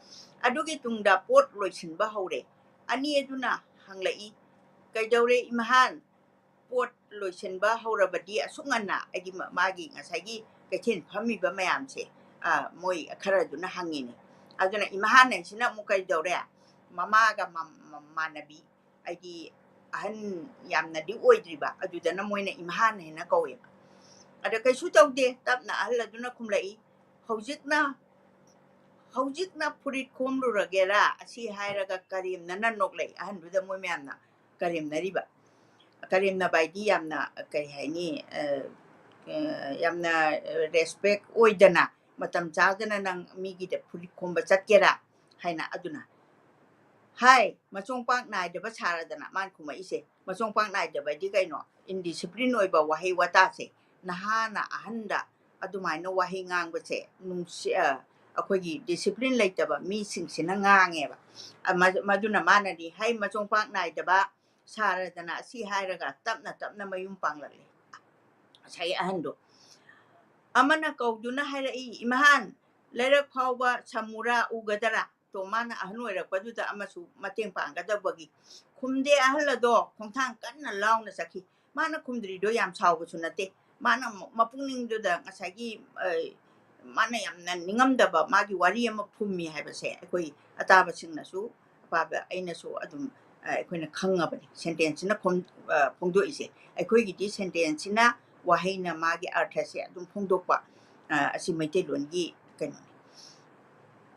ꯑꯗꯨꯒꯤ ꯇꯨꯡꯗ ꯄꯣꯠ ꯂꯣꯏꯁꯤꯟꯕ ꯍꯧꯔꯦ꯫ ꯑꯅꯤ ꯑꯗꯨꯅ ꯍꯪꯂꯛꯏ, "ꯀꯩꯗꯧꯔꯦ ꯏꯃꯍꯥꯟ? ꯄꯣꯠ ꯂꯣꯏꯁꯤꯟꯕ ꯍꯧꯔꯕꯗꯤ ꯑꯁꯨꯛ ꯉꯟꯅ?" ꯑꯩꯒꯤ ꯃ-, ꯃꯥꯒꯤ ꯉꯁꯥꯏꯒꯤ ꯀꯩꯊꯦꯜ ꯐꯝꯃꯤꯕ ꯃꯌꯥꯝꯁꯦ, ꯑ, ꯃꯣꯏ ꯈꯔꯗꯨꯅ ꯍꯪꯉꯤꯅꯦ꯫ ꯑꯗꯨꯅ ꯏꯃꯍꯥꯟ ꯍꯥꯏꯁꯤꯅ ꯑꯃꯨꯛ ꯀꯩꯗꯧꯔꯦ? ꯃꯃꯥꯒ ꯃ-, ꯃ-, ꯃꯃꯥꯟꯅꯕꯤ, ꯍꯥꯏꯗꯤ ꯑꯍꯟ ꯌꯥꯝꯅꯗꯤ ꯑꯣꯏꯗ꯭ꯔꯤꯕ, ꯑꯗꯨꯗꯅ ꯃꯣꯏꯅ ꯏꯃꯍꯥꯟ ꯍꯥꯏꯅ ꯀꯧꯋꯦꯕ꯫ ꯑꯗ ꯀꯩꯁꯨ ꯇꯧꯗꯦ, ꯇꯞꯅ ꯑꯍꯜ ꯑꯗꯨꯅ ꯈꯨꯝꯂꯛꯏ, "ꯍꯧꯖꯤꯛꯅ, ꯍꯧꯖꯤꯛꯅ ꯐꯨꯔꯤꯠ ꯈꯣꯝꯂꯨꯔꯒꯦꯔꯥ?" ꯑꯁꯤ ꯍꯥꯏꯔꯒ ꯀꯔꯦꯝꯅꯅ ꯅꯣꯛꯂꯛꯏ꯫ ꯑꯍꯟꯗꯨꯗ ꯃꯣꯏ ꯃꯌꯥꯝꯅ ꯀꯔꯦꯝꯅꯔꯤꯕ꯫ ꯀꯔꯦꯝꯅꯕ ꯍꯥꯏꯗꯤ ꯌꯥꯝꯅ, ꯀꯔꯤ ꯍꯥꯏꯅꯤ, ꯑ, ꯑ, ꯌꯥꯝꯅ respect ꯑꯣꯏꯗꯅ, "ꯃꯇꯝ ꯆꯥꯗꯅ ꯅꯪ ꯃꯤꯒꯤꯗ ꯐꯨꯔꯤꯠ ꯈꯣꯝꯕ ꯆꯠꯀꯦꯔꯥ?" ꯍꯥꯏꯅ꯫ ꯑꯗꯨꯅ, "ꯍꯥꯏ, ꯃꯆꯣꯡ ꯄꯥꯛ ꯅꯥꯏꯗꯕ ꯁꯥꯔꯗꯅ", ꯃꯥꯅ ꯈꯨꯝꯃꯛꯏꯁꯦ꯫ ꯃꯆꯣꯡ ꯄꯥꯛ ꯅꯥꯏꯗꯕ ꯍꯥꯏꯗꯤ ꯀꯩꯅꯣ? Indiscipline ꯑꯣꯏꯕ ꯋꯥꯍꯩ ꯋꯥꯇꯥꯁꯦ꯫ ꯅꯍꯥꯅ ꯑꯍꯟꯗ ꯑꯗꯨꯃꯥꯏꯅ ꯋꯥꯍꯩ ꯉꯥꯡꯕꯁꯦ ꯅꯨꯡꯁꯤ-, ꯑ, ꯑꯩꯈꯣꯏꯒꯤ discipline ꯂꯩꯇꯕ ꯃꯤꯁꯤꯡꯁꯤꯅ ꯉꯥꯡꯉꯦꯕ꯫ ꯑ, ꯃ-, ꯃꯗꯨꯅ ꯃꯥꯅꯗꯤ, "ꯍꯩ, ꯃꯆꯣꯡ ꯄꯥꯛ ꯅꯥꯏꯗꯕ, ꯁꯥꯔꯗꯅ ꯑꯁꯤ ꯍꯥꯏꯔꯒ ꯇꯞꯅ ꯇꯞꯅ ꯃꯌꯨꯝ ꯄꯥꯡꯂꯛꯂꯦ꯫ ꯉꯁꯥꯏꯒꯤ ꯑꯍꯟꯗꯣ ꯑꯃꯅ ꯀꯧꯗꯨꯅ ꯍꯥꯏꯔꯛꯏ, "ꯏꯃꯥꯍꯥꯟ, ꯂꯩꯔꯛ ꯐꯥꯎꯕ ꯁꯃꯨꯔꯥ ꯎꯒꯗꯔꯥ?" ꯇꯣ ꯃꯥꯅ ꯑꯍꯟ ꯑꯣꯏꯔꯛꯄꯗꯨꯗ ꯑꯃꯁꯨ ꯃꯇꯦꯡ ꯄꯥꯡꯒꯗꯕꯒꯤ ꯈꯨꯝꯗꯦ꯫ ꯑꯍꯜ ꯑꯗꯣ ꯈꯣꯡꯊꯥꯡ ꯀꯟꯅ ꯂꯥꯎꯅ ꯆꯠꯈꯤ꯫ ꯃꯥꯅ ꯈꯨꯝꯗ꯭ꯔꯤꯗꯣ ꯌꯥꯝ ꯁꯥꯎꯕꯁꯨ ꯅꯠꯇꯦ, ꯃꯥꯅ ꯃꯄꯨꯛꯅꯤꯡꯗꯨꯗ ꯉꯁꯥꯏꯒꯤ ꯃꯥꯅ ꯌꯥꯝꯅ ꯅꯤꯡꯉꯝꯗꯕ ꯃꯥꯒꯤ ꯋꯥꯔꯤ ꯑꯃ ꯐꯨꯝꯃꯤ ꯍꯥꯏꯕꯁꯦ ꯑꯩꯈꯣꯏ ꯑꯇꯥꯕꯁꯤꯡꯅꯁꯨ, ꯑꯄꯥꯕ ꯑꯩꯅꯁꯨ ꯑꯗꯨꯝ ꯑꯩꯈꯣꯏꯅ ꯈꯪꯉꯕꯅꯤ꯫ ꯁꯦꯟꯇꯦꯟꯁꯁꯤꯅ ꯐꯣꯡꯗꯣꯛꯏꯁꯦ, ꯑꯩꯈꯣꯏꯒꯤꯗꯤ ꯁꯦꯟꯇꯦꯟꯁꯁꯤꯅ ꯋꯥꯍꯩꯅ ꯃꯥꯒꯤ ꯑꯔꯊꯁꯦ ꯑꯗꯨꯝ ꯐꯣꯡꯗꯣꯛꯄ, ꯑꯁꯤ ꯃꯩꯇꯩꯂꯣꯟꯒꯤ ꯀꯩꯅꯣꯅꯤ꯫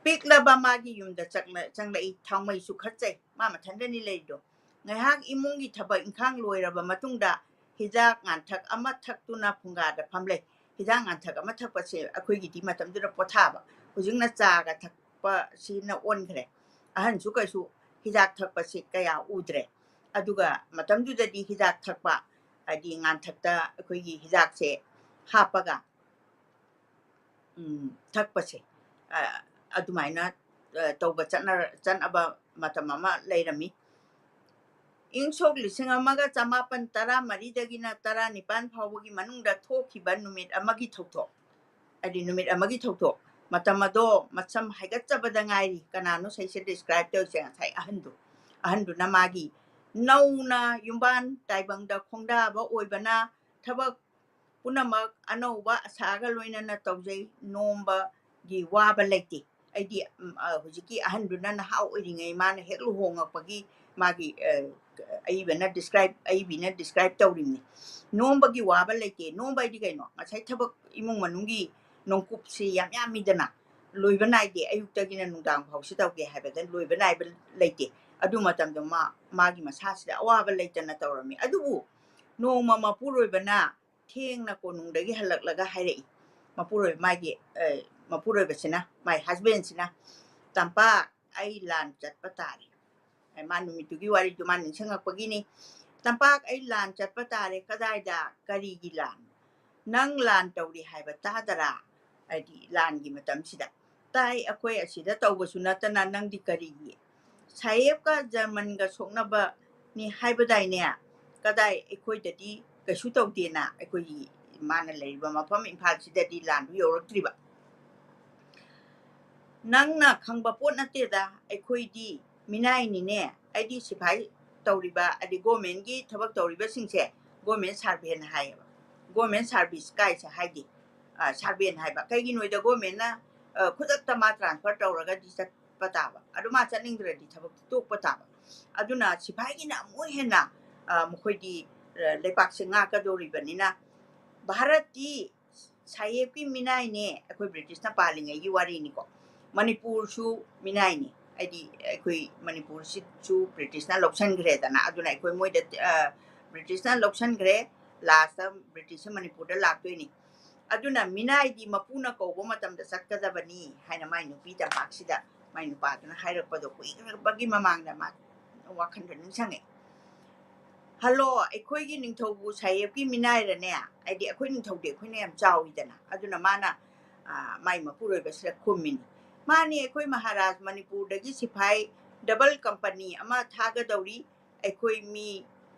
ꯄꯤꯛꯂꯕ ꯃꯥꯒꯤ ꯌꯨꯝꯗ ꯆꯪꯂꯛꯏ꯫ ꯊꯥꯎꯃꯩꯁꯨ ꯈꯠꯆꯩ, ꯃꯥ ꯃꯊꯟꯗꯅꯤ ꯂꯩꯔꯤꯗꯣ꯫ ꯉꯥꯏꯍꯥꯛ ꯏꯃꯨꯡꯒꯤ ꯊꯕꯛ ꯏꯪꯈꯥꯡ ꯂꯣꯏꯔꯕ ꯃꯇꯨꯡꯗ ꯍꯤꯗꯥꯛ ꯉꯥꯟꯊꯛ ꯑꯃ ꯊꯛꯇꯨꯅ ꯐꯨꯡꯒꯥꯗ ꯐꯝꯂꯩ꯫ ꯍꯤꯗꯥꯛ ꯉꯥꯟꯊꯛ ꯑꯃ ꯊꯛꯄꯁꯦ ꯑꯩꯈꯣꯏꯒꯤꯗꯤ ꯃꯇꯝꯗꯨꯗ ꯄꯣꯊꯥꯕ, ꯍꯧꯖꯤꯛꯅ ꯆꯥꯒ ꯊꯛꯄꯁꯤꯅ ꯑꯣꯟꯈ꯭ꯔꯦ꯫ ꯑꯍꯟꯁꯨ ꯀꯩꯁꯨ ꯍꯤꯗꯥꯛ ꯊꯛꯄꯁꯤ ꯀꯌꯥ ꯎꯗ꯭ꯔꯦ꯫ ꯑꯗꯨꯒ ꯃꯇꯝꯗꯨꯗꯗꯤ ꯍꯤꯗꯥꯛ ꯊꯛꯄ, ꯍꯥꯏꯗꯤ ꯉꯥꯟꯊꯛꯇ ꯑꯩꯈꯣꯏꯒꯤ ꯍꯤꯗꯥꯛꯁꯦ ꯍꯥꯞꯄꯒ ꯊꯛꯄꯁꯦ, ꯑꯗꯨꯃꯥꯏꯅ ꯇꯧꯕ ꯆꯠꯅꯕ ꯃꯇꯝ ꯑꯃ ꯂꯩꯔꯝꯃꯤ꯫ ꯏꯪ ꯁꯣꯛ ꯂꯤꯁꯤꯡ ꯑꯃꯒ ꯆꯃꯥꯄꯟ ꯇꯔꯥ ꯃꯔꯤꯗꯒꯤꯅ ꯇꯔꯥ ꯅꯤꯄꯥꯟ ꯐꯥꯎꯕꯒꯤ ꯃꯅꯨꯡꯗ ꯊꯣꯛꯈꯤꯕ ꯅꯨꯃꯤꯠ ꯑꯃꯒꯤ ꯊꯧꯗꯣꯛ, ꯍꯥꯏꯗꯤ ꯅꯨꯃꯤꯠ ꯑꯃꯒꯤ ꯊꯧꯗꯣꯛ, ꯃꯇꯝ ꯑꯗꯣ ꯃꯁꯝ ꯍꯥꯏꯒꯠꯆꯕꯗ ꯉꯥꯏꯔꯤ꯫ ꯀꯅꯥꯅꯣ ꯁꯩꯁꯦ ꯗꯤꯁꯀ꯭ꯔꯥꯏꯕ ꯇꯧꯔꯤꯁꯦ? ꯉꯁꯥꯏ ꯑꯍꯟꯗꯣ꯫ ꯑꯍꯟꯗꯨꯅ ꯃꯥꯒꯤ ꯅꯧꯅ ꯌꯨꯝꯕꯥꯟ ꯇꯥꯏꯕꯪꯗ ꯈꯣꯡꯗꯥꯕ ꯑꯣꯏꯕꯅ ꯊꯕꯛ ꯄꯨꯝꯅꯃꯛ ꯑꯅꯧꯕ ꯑꯁꯥꯒ ꯂꯣꯏꯅꯅ ꯇꯧꯖꯩ꯫ ꯅꯣꯝꯕꯒꯤ ꯋꯥꯕ ꯂꯩꯇꯦ꯫ ꯑꯩꯗꯤ ꯍꯧꯖꯤꯛꯀꯤ ꯑꯍꯟꯗꯨꯅ ꯅꯍꯥ ꯑꯣꯏꯔꯤꯉꯩ ꯃꯥꯅ ꯍꯦꯛ ꯂꯨꯍꯣꯡꯉꯛꯄꯒꯤ ꯃꯥꯒꯤ ꯑꯏꯕꯅ ꯗꯤꯁꯀ꯭ꯔꯥꯏꯕ ꯑꯏꯕꯤꯅ ꯗꯤꯁꯀ꯭ꯔꯥꯏꯕ ꯇꯧꯔꯤꯕꯅꯤ꯫ ꯅꯣꯝꯕꯒꯤ ꯋꯥꯕ ꯂꯩꯇꯦ꯫ ꯅꯣꯝꯕ ꯍꯥꯏꯗꯤ ꯀꯩꯅꯣ? ꯉꯁꯥꯏ ꯊꯕꯛ ꯏꯃꯨꯡ ꯃꯅꯨꯡꯒꯤ ꯅꯣꯡꯀꯨꯞꯁꯤ ꯌꯥꯝ ꯌꯥꯝꯃꯤꯗꯅ, ꯂꯣꯏꯕ ꯅꯥꯏꯗꯦ꯫ ꯑꯌꯨꯛꯇꯒꯤꯅ ꯅꯨꯡꯗꯥꯡ ꯐꯥꯎꯁꯤ ꯇꯧꯒꯦ ꯍꯥꯏꯕꯗ ꯂꯣꯏꯕ ꯅꯥꯏꯕ ꯂꯩꯇꯦ꯫ ꯑꯗꯨ ꯃꯇꯝꯗ ꯃꯥ ꯃꯥꯒꯤ ꯃꯁꯥꯁꯤꯗ ꯑꯋꯥꯕ ꯂꯩꯇꯅ ꯇꯧꯔꯝꯃꯤ꯫ ꯑꯗꯨꯕꯨ ꯅꯣꯡꯃ ꯃꯄꯨꯔꯣꯏꯕꯅ ꯊꯦꯡꯅ ꯀꯣꯅꯨꯡꯗꯒꯤ ꯍꯜꯂꯛꯂꯒ ꯍꯥꯏꯔꯛꯏ꯫ ꯃꯄꯨꯔꯣꯏꯕ ꯃꯥꯒꯤ ꯃꯄꯨꯔꯣꯏꯕꯁꯤꯅ, ꯃꯥꯏ ꯍꯁꯕꯦꯟꯁꯤꯅ, "ꯇꯝꯄꯥꯛ, ꯑꯩ ꯂꯥꯟ ꯆꯠꯄ ꯇꯥꯔꯦ"꯫ ꯃꯥ ꯅꯨꯃꯤꯠꯇꯨꯒꯤ ꯋꯥꯔꯤꯗꯨ ꯃꯥ ꯅꯤꯡꯁꯤꯡꯉꯛꯄꯒꯤꯅꯤ꯫ "ꯇꯝꯄꯥꯛ, ꯑꯩ ꯂꯥꯟ ꯆꯠꯄ ꯇꯥꯔꯦ"꯫ "ꯀꯗꯥꯏꯗ? ꯀꯔꯤꯒꯤ ꯂꯥꯟ? ꯅꯪ ꯂꯥꯟ ꯇꯧꯔꯤ ꯍꯥꯏꯕ ꯇꯥꯗꯔꯥ?" ꯍꯥꯏꯗꯤ ꯂꯥꯟꯒꯤ ꯃꯇꯝꯁꯤꯗ꯫ "ꯇꯥꯏ, ꯑꯩꯈꯣꯏ ꯑꯁꯤꯗ ꯇꯧꯕꯁꯨ ꯅꯠꯇꯅ ꯅꯪꯗꯤ ꯀꯔꯤꯒꯤ?" "ꯁꯥꯍꯦꯕꯀ ꯖꯔꯃꯟꯒ ꯁꯣꯛꯅꯕ ꯅꯤ ꯍꯥꯏꯕꯗꯥꯏꯅꯦ? ꯀꯗꯥꯏ ꯑꯩꯈꯣꯏꯗꯗꯤ ꯀꯩꯁꯨ ꯇꯧꯗꯦꯅ, ꯑꯩꯈꯣꯏꯒꯤ ꯃꯥꯅ ꯂꯩꯔꯤꯕ ꯃꯐꯝ ꯏꯝꯐꯥꯜꯁꯤꯗꯗꯤ ꯂꯥꯟꯗꯨ ꯌꯧꯔꯛꯇ꯭ꯔꯤꯕ꯫ ꯅꯪꯅ ꯈꯪꯕ ꯄꯣꯠ ꯅꯠꯇꯦꯗ, ꯑꯩꯈꯣꯏꯗꯤ ꯃꯤꯅꯥꯏꯅꯤꯅꯦ꯫ ꯑꯩꯗꯤ ꯁꯤꯐꯥꯏ ꯇꯧꯔꯤꯕ, ꯑꯗꯩ ꯒꯣꯔꯃꯦꯟꯒꯤ ꯊꯕꯛ ꯇꯧꯔꯤꯕꯁꯤꯡꯁꯦ ꯒꯣꯔꯃꯦꯟ ꯁꯥꯔꯚꯦꯟ ꯍꯥꯏꯌꯦꯕ, ꯒꯣꯔꯃꯦꯟ ꯁꯥꯔꯚꯤꯁ ꯀꯥꯏꯁꯦ ꯍꯥꯏꯗꯦ꯫ ꯑ, ꯁꯥꯔꯚꯦꯟ ꯍꯥꯏꯕ ꯀꯩꯒꯤꯅꯣꯗ ꯒꯣꯔꯃꯦꯟꯅ, ꯑ, ꯈꯨꯗꯛꯇ ꯃꯥ ꯇ꯭ꯔꯥꯟꯁꯐꯔ ꯇꯧꯔꯒꯗꯤ ꯆꯠꯄ ꯇꯥꯕ, ꯑꯗꯨ ꯃꯥ ꯆꯠꯅꯤꯡꯗ꯭ꯔꯗꯤ ꯊꯕꯛꯇꯤ ꯇꯣꯛꯄ ꯇꯥꯕ꯫ ꯑꯗꯨꯅ ꯁꯤꯐꯥꯏꯒꯤꯅ ꯑꯃꯨꯛ ꯍꯦꯟꯅ, ꯑ, ꯃꯈꯣꯏꯗꯤ, ꯑ, ꯂꯩꯕꯥꯛꯁꯦ ꯉꯥꯛꯀꯗꯧꯔꯤꯕꯅꯤꯅ꯫ ꯚꯥꯔꯠꯇꯤ ꯁꯥꯍꯦꯕꯀꯤ ꯃꯤꯅꯥꯏꯅꯦ, ꯑꯩꯈꯣꯏ ꯕ꯭ꯔꯤꯇꯤꯁꯅ ꯄꯥꯜꯂꯤꯉꯩꯒꯤ ꯋꯥꯔꯤꯅꯤꯀꯣ꯫ ꯃꯅꯤꯄꯨꯔꯁꯨ ꯃꯤꯅꯥꯏꯅꯤ, ꯍꯥꯏꯗꯤ ꯑꯩꯈꯣꯏ ꯃꯅꯤꯄꯨꯔꯁꯤꯁꯨ ꯕ꯭ꯔꯤꯇꯤꯁꯅ ꯂꯧꯁꯤꯟꯈ꯭ꯔꯦꯗꯅ, ꯑꯗꯨꯅ ꯑꯩꯈꯣꯏ ꯃꯣꯏꯗ, ꯑ, ꯕ꯭ꯔꯤꯇꯤꯁꯅ ꯂꯧꯁꯤꯟꯈ꯭ꯔꯦ, ꯂꯥꯁꯇ ꯕ꯭ꯔꯤꯇꯤꯁꯁꯦ ꯃꯅꯤꯄꯨꯔꯗ ꯂꯥꯛꯇꯣꯏꯅꯤ꯫ ꯑꯗꯨꯅ ꯃꯤꯅꯥꯏꯗꯤ ꯃꯄꯨꯅ ꯀꯧꯕ ꯃꯇꯝꯗ ꯆꯠꯀꯗꯕꯅꯤ ꯍꯥꯏꯅ ꯃꯥꯏ ꯅꯨꯄꯤ ꯇꯝꯄꯥꯛꯁꯤꯗ ꯃꯥꯏ ꯅꯨꯄꯥꯗꯨꯅ ꯍꯥꯏꯔꯛꯄꯗꯣ ꯀꯨꯏꯔꯕꯒꯤ ꯃꯃꯥꯡꯗ ꯃꯥ ꯋꯥꯈꯜꯗ ꯅꯤꯡꯁꯤꯡꯉꯛꯑꯦ꯫ ꯍꯜꯂꯣ, ꯑꯩꯈꯣꯏꯒꯤ ꯅꯤꯡꯊꯧꯕꯨ ꯁꯥꯍꯦꯕꯀꯤ ꯃꯤꯅꯥꯏꯔꯅꯦ? ꯍꯥꯏꯗꯤ ꯑꯩꯈꯣꯏ ꯅꯤꯡꯊꯧꯗꯤ ꯑꯩꯈꯣꯏꯅ ꯌꯥꯝ ꯆꯥꯎꯏꯗꯅ, ꯑꯗꯨꯅ ꯃꯥꯅ, ꯑ, ꯃꯥꯏ ꯃꯄꯨꯔꯣꯏꯕꯁꯤꯗ ꯈꯨꯝꯃꯤꯅꯤ, "ꯃꯥꯅꯤ, ꯑꯩꯈꯣꯏ ꯃꯍꯥꯔꯥꯖ ꯃꯅꯤꯄꯨꯔꯗꯒꯤ ꯁꯤꯐꯥꯏ ꯗꯕꯜ ꯀꯝꯄꯅꯤ ꯑꯃ ꯊꯥꯒꯗꯧꯔꯤ, ꯑꯩꯈꯣꯏ ꯃꯤ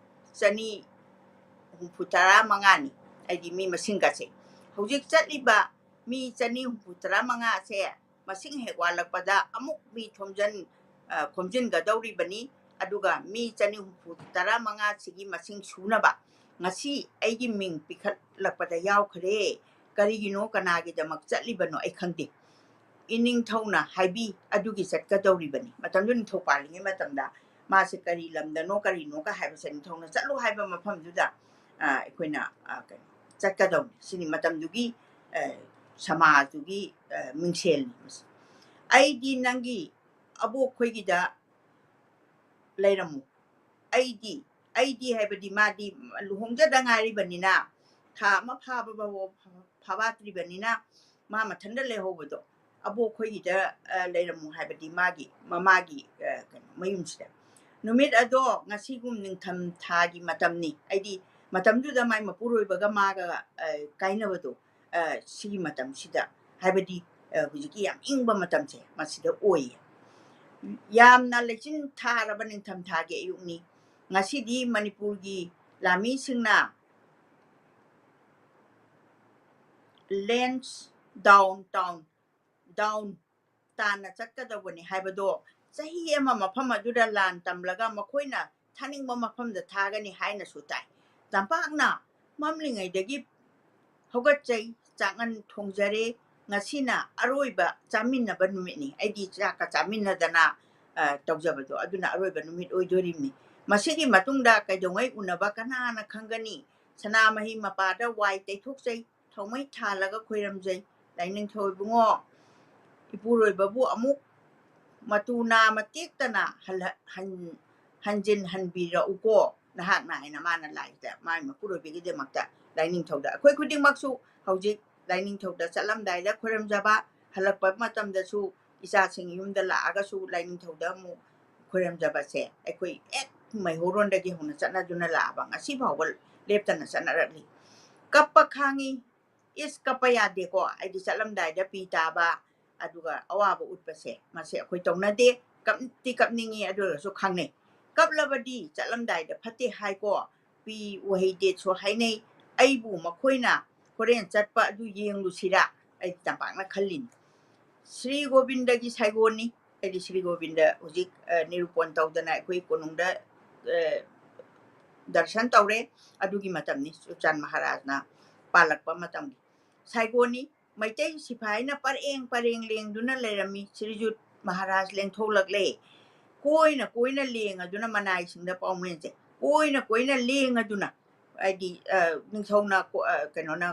ꯆꯅꯤ ꯍꯨꯝꯐꯨ ꯇꯔꯥ ꯃꯉꯥꯅꯤ, ꯍꯥꯏꯗꯤ ꯃꯤ ꯃꯁꯤꯡꯒꯁꯦ꯫ ꯍꯧꯖꯤꯛ ꯆꯠꯂꯤꯕ ꯃꯤ ꯆꯅꯤ ꯍꯨꯝꯐꯨ ꯇꯔꯥ ꯃꯉꯥꯁꯦ ꯃꯁꯤꯡ ꯍꯦꯛ ꯋꯥꯠꯂꯛꯄꯗ ꯑꯃꯨꯛ ꯃꯤ ꯊꯣꯝꯖꯤꯟ-, ꯑ, ꯈꯣꯝꯖꯤꯟꯒꯗꯧꯔꯤꯕꯅꯤ, ꯑꯗꯨꯒ ꯃꯤ ꯆꯅꯤ ꯍꯨꯝꯐꯨ ꯇꯔꯥ ꯃꯉꯥꯁꯤꯒꯤ ꯃꯁꯤꯡ ꯁꯨꯅꯕ ꯉꯁꯤ ꯑꯩꯒꯤ ꯃꯤꯡ ꯄꯤꯈꯠꯂꯛꯄꯗ ꯌꯥꯎꯈ꯭ꯔꯦ꯫ ꯀꯔꯤꯒꯤꯅꯣ, ꯀꯅꯥꯒꯤꯗꯃꯛ ꯆꯠꯂꯤꯕꯅꯣ ꯑꯩ ꯈꯪꯗꯦ"꯫ ꯏꯅꯤꯡꯊꯧꯅ ꯍꯥꯏꯕꯤ ꯑꯗꯨꯒꯤ ꯆꯠꯀꯗꯧꯔꯤꯕꯅꯤ꯫ ꯃꯇꯝꯗꯨ ꯅꯤꯡꯊꯧ ꯄꯥꯜꯂꯤꯉꯩ ꯃꯇꯝꯗ ꯃꯥꯁꯦ ꯀꯔꯤ ꯂꯝꯗꯅꯣ ꯀꯔꯤꯅꯣꯒ ꯍꯥꯏꯕꯁꯦ ꯅꯤꯡꯊꯧꯅ ꯆꯠꯂꯨ ꯍꯥꯏꯕ ꯃꯐꯝꯗꯨꯗ, ꯑ, ꯑꯩꯈꯣꯏꯅ, ꯑ, ꯀꯩꯅꯣ, ꯆꯠꯀꯗꯧꯅꯤ꯫ ꯁꯤꯅꯤ ꯃꯇꯝꯗꯨꯒꯤ, ꯑ, ꯁꯃꯥꯖꯇꯨꯒꯤ, ꯑ, ꯃꯤꯡꯁꯦꯜꯅꯤ ꯃꯁꯤ꯫ "ꯑꯩꯗꯤ ꯅꯪꯒꯤ ꯑꯕꯣꯛ ꯈꯣꯏꯒꯤꯗ ꯂꯩꯔꯝꯃꯨ"꯫ ꯑꯩꯗꯤ, ꯑꯩꯗꯤ ꯍꯥꯏꯕꯗꯤ ꯃꯥꯗꯤ ꯂꯨꯍꯣꯡꯖꯗ ꯉꯥꯏꯔꯤꯕꯅꯤꯅ, ꯊꯥ ꯑꯃ ꯐꯥꯕ ꯐꯥꯎꯕ ꯐꯥꯕꯥꯠꯇ꯭ꯔꯤꯕꯅꯤꯅ ꯃꯥ ꯃꯊꯟꯇ ꯂꯩꯍꯧꯕꯗꯣ꯫ ꯑꯕꯣꯛ ꯈꯣꯏꯒꯤꯗ, ꯑ, ꯂꯩꯔꯝꯃꯨ ꯍꯥꯏꯕꯗꯤ ꯃꯥꯒꯤ, ꯃꯃꯥꯒꯤ, ꯑ, ꯀꯩꯅꯣ, ꯃꯌꯨꯝꯁꯤꯗ꯫ ꯅꯨꯃꯤꯠ ꯑꯗꯣ ꯉꯁꯤꯒꯨꯝ ꯅꯤꯡꯊꯝ ꯊꯥꯒꯤ ꯃꯇꯝꯅꯤ, ꯍꯥꯏꯗꯤ ꯃꯇꯝꯗꯨꯗ ꯃꯥꯏ ꯃꯄꯨꯔꯣꯏꯕꯒ ꯃꯥꯒ, ꯑ, ꯀꯥꯏꯅꯕꯗꯣ, ꯑ, ꯁꯤꯒꯤ ꯃꯇꯝꯁꯤꯗ, ꯍꯥꯏꯕꯗꯤ, ꯑ, ꯍꯧꯖꯤꯛꯀꯤ ꯌꯥꯝ ꯏꯪꯕ ꯃꯇꯝꯁꯦ ꯃꯁꯤꯗ ꯑꯣꯏꯌꯦ꯫ ꯌꯥꯝꯅ ꯂꯩꯆꯤꯟ ꯊꯥꯔꯕ ꯅꯤꯡꯊꯝ ꯊꯥꯒꯤ ꯑꯌꯨꯛꯅꯤ꯫ ꯉꯁꯤꯗꯤ ꯃꯅꯤꯄꯨꯔꯒꯤ ꯂꯥꯟꯃꯤꯁꯤꯡꯅ ꯂꯦꯟꯁ ꯗꯥꯎꯟ ꯇꯥꯎꯟ ꯗꯥꯎꯟ ꯇꯥꯟꯅ ꯆꯠꯀꯗꯧꯕꯅꯤ ꯍꯥꯏꯕꯗꯣ ꯆꯍꯤ ꯑꯃ ꯃꯐꯝ ꯑꯗꯨꯗ ꯂꯥꯟ ꯇꯝꯂꯒ ꯃꯈꯣꯏꯅ ꯊꯥꯅꯤꯡꯕ ꯃꯐꯝꯗ ꯊꯥꯒꯅꯤ ꯍꯥꯏꯅꯁꯨ ꯇꯥꯏ꯫ ꯇꯝꯄꯥꯛꯅ ꯃꯝꯂꯤꯉꯩꯗꯒꯤ ꯍꯧꯒꯠꯆꯩ, ꯆꯥꯛꯉꯟ ꯊꯣꯡꯖꯔꯦ, ꯉꯁꯤꯅ ꯑꯔꯣꯏꯕ ꯆꯥꯃꯤꯟꯅꯕ ꯅꯨꯃꯤꯠꯅꯤ, ꯑꯩꯗꯤ ꯆꯥꯛꯀ ꯆꯥꯃꯤꯟꯅꯗꯅ ꯇꯧꯖꯕꯗꯣ ꯑꯗꯨꯅ ꯑꯔꯣꯏꯕ ꯅꯨꯃꯤꯠ ꯑꯣꯏꯗꯣꯔꯤꯕꯅꯤ꯫ ꯃꯁꯤꯒꯤ ꯃꯇꯨꯡꯗ ꯀꯩꯗꯧꯉꯩ ꯎꯅꯕ ꯀꯅꯥꯅ ꯈꯪꯒꯅꯤ? ꯁꯅꯥꯃꯍꯤ ꯃꯄꯥꯗ ꯋꯥꯏ ꯇꯩꯊꯣꯛꯆꯩ, ꯊꯥꯎꯃꯩ ꯊꯥꯜꯂꯒ ꯈꯣꯏꯔꯝꯖꯩ꯫ ꯂꯥꯏꯅꯤꯡꯊꯧ ꯏꯕꯨꯡꯉꯣ, ꯏꯄꯨꯔꯣꯏꯕꯕꯨ ꯑꯃꯨꯛ ꯃꯇꯨ ꯅꯥꯃ ꯇꯦꯛꯇꯅ ꯍꯟꯖꯤꯟ ꯍꯟꯕꯤꯔꯛꯎꯀꯣ ꯅꯍꯥꯛꯅ ꯍꯥꯏꯅ ꯃꯥꯅ ꯂꯥꯏꯗ ꯃꯥꯏ ꯃꯄꯨꯔꯣꯏꯕꯒꯤꯗꯃꯛꯇ ꯂꯥꯏꯅꯤꯡꯊꯧꯗ꯫ ꯑꯩꯈꯣꯏ ꯈꯨꯗꯤꯡꯃꯛꯁꯨ ꯍꯧꯖꯤꯛ ꯂꯥꯏꯅꯤꯡꯊꯧꯗ ꯆꯠꯂꯝꯗꯥꯏꯗ ꯈꯣꯏꯔꯝꯖꯕ, ꯍꯜꯂꯛꯄ ꯃꯇꯝꯗꯁꯨ ꯏꯆꯥꯁꯤꯡ ꯌꯨꯝꯗ ꯂꯥꯛꯑꯒꯁꯨ ꯂꯥꯏꯅꯤꯡꯊꯧꯗ ꯑꯃꯨꯛ ꯈꯣꯏꯔꯝꯖꯕꯁꯦ ꯑꯩꯈꯣꯏ ꯍꯦꯛ ꯃꯩꯍꯧꯔꯣꯟꯗꯒꯤ ꯍꯧꯅ ꯆꯠꯅꯗꯨꯅ ꯂꯥꯛꯑꯕ ꯉꯁꯤ ꯐꯥꯎꯕ ꯂꯦꯞꯇꯅ ꯆꯠꯅꯔꯛꯂꯤ꯫ ꯀꯞꯄ ꯈꯥꯡꯉꯤ, ꯏꯁ ꯀꯞꯄ ꯌꯥꯗꯦꯀꯣ, ꯍꯥꯏꯗꯤ ꯆꯠꯂꯝꯗꯥꯏꯗ ꯄꯤ ꯇꯥꯕ, ꯑꯗꯨꯒ ꯑꯋꯥꯕ ꯎꯠꯄꯁꯦ ꯃꯁꯤ ꯑꯩꯈꯣꯏ ꯇꯧꯅꯗꯦ꯫ ꯀꯞꯇꯤ ꯀꯞꯅꯤꯡꯉꯤ, ꯑꯗꯨ ꯑꯣꯏꯔꯒꯁꯨ ꯈꯪꯅꯩ꯫ ꯀꯞꯂꯕꯗꯤ ꯆꯠꯂꯝꯗꯥꯏꯗ ꯐꯠꯇꯦ ꯍꯥꯏꯀꯣ, ꯄꯤ ꯎꯍꯩ ꯗꯦꯠꯁꯨ ꯍꯥꯏꯅꯩ꯫ ꯑꯩꯕꯨ ꯃꯈꯣꯏꯅ ꯍꯣꯔꯦꯟ ꯆꯠꯄ ꯑꯗꯨ ꯌꯦꯡꯂꯨꯁꯤꯔꯥ? ꯑꯩꯗꯤ ꯇꯝꯄꯥꯛꯅ ꯈꯜꯂꯤꯅꯤ꯫ ꯁ꯭ꯔꯤ ꯒꯣꯕꯤꯟꯗꯒꯤ ꯁꯥꯏꯒꯣꯟꯅꯤ꯫ ꯑꯩꯗꯤ ꯁ꯭ꯔꯤ ꯒꯣꯕꯤꯟꯗ ꯍꯧꯖꯤꯛ ꯅꯤꯔꯨꯄꯣꯟ ꯇꯧꯗꯅ ꯑꯩꯈꯣꯏ ꯀꯣꯅꯨꯡꯗ ꯗꯔꯁꯟ ꯇꯧꯔꯦ꯫ ꯑꯗꯨꯒꯤ ꯃꯇꯝꯅꯤ ꯆꯨꯔꯆꯥꯟ ꯃꯍꯥꯔꯥꯖꯅ ꯄꯥꯜꯂꯛꯄ ꯃꯇꯝꯒꯤ꯫ ꯁꯥꯏꯒꯣꯟꯅꯤ꯫ ꯃꯩꯇꯩ ꯁꯤꯐꯥꯏꯅ ꯄꯔꯦꯡ ꯄꯔꯦꯡ ꯂꯦꯡꯗꯨꯅ ꯂꯩꯔꯝꯃꯤ꯫ ꯁ꯭ꯔꯤꯖꯨꯠ ꯃꯍꯥꯔꯥꯖ ꯂꯦꯡꯊꯣꯛꯂꯛꯂꯦ꯫ ꯀꯣꯏꯅ ꯀꯣꯏꯅ ꯂꯦꯡꯉꯗꯨꯅ ꯃꯅꯥꯏꯁꯤꯡꯗ ꯄꯥꯎꯃꯦꯟꯁꯦ ꯀꯣꯏꯅ ꯀꯣꯏꯅ ꯂꯦꯡꯉꯗꯨꯅ ꯍꯥꯏꯗꯤ ꯅꯤꯡꯊꯧꯅ ꯀꯩꯅꯣꯅ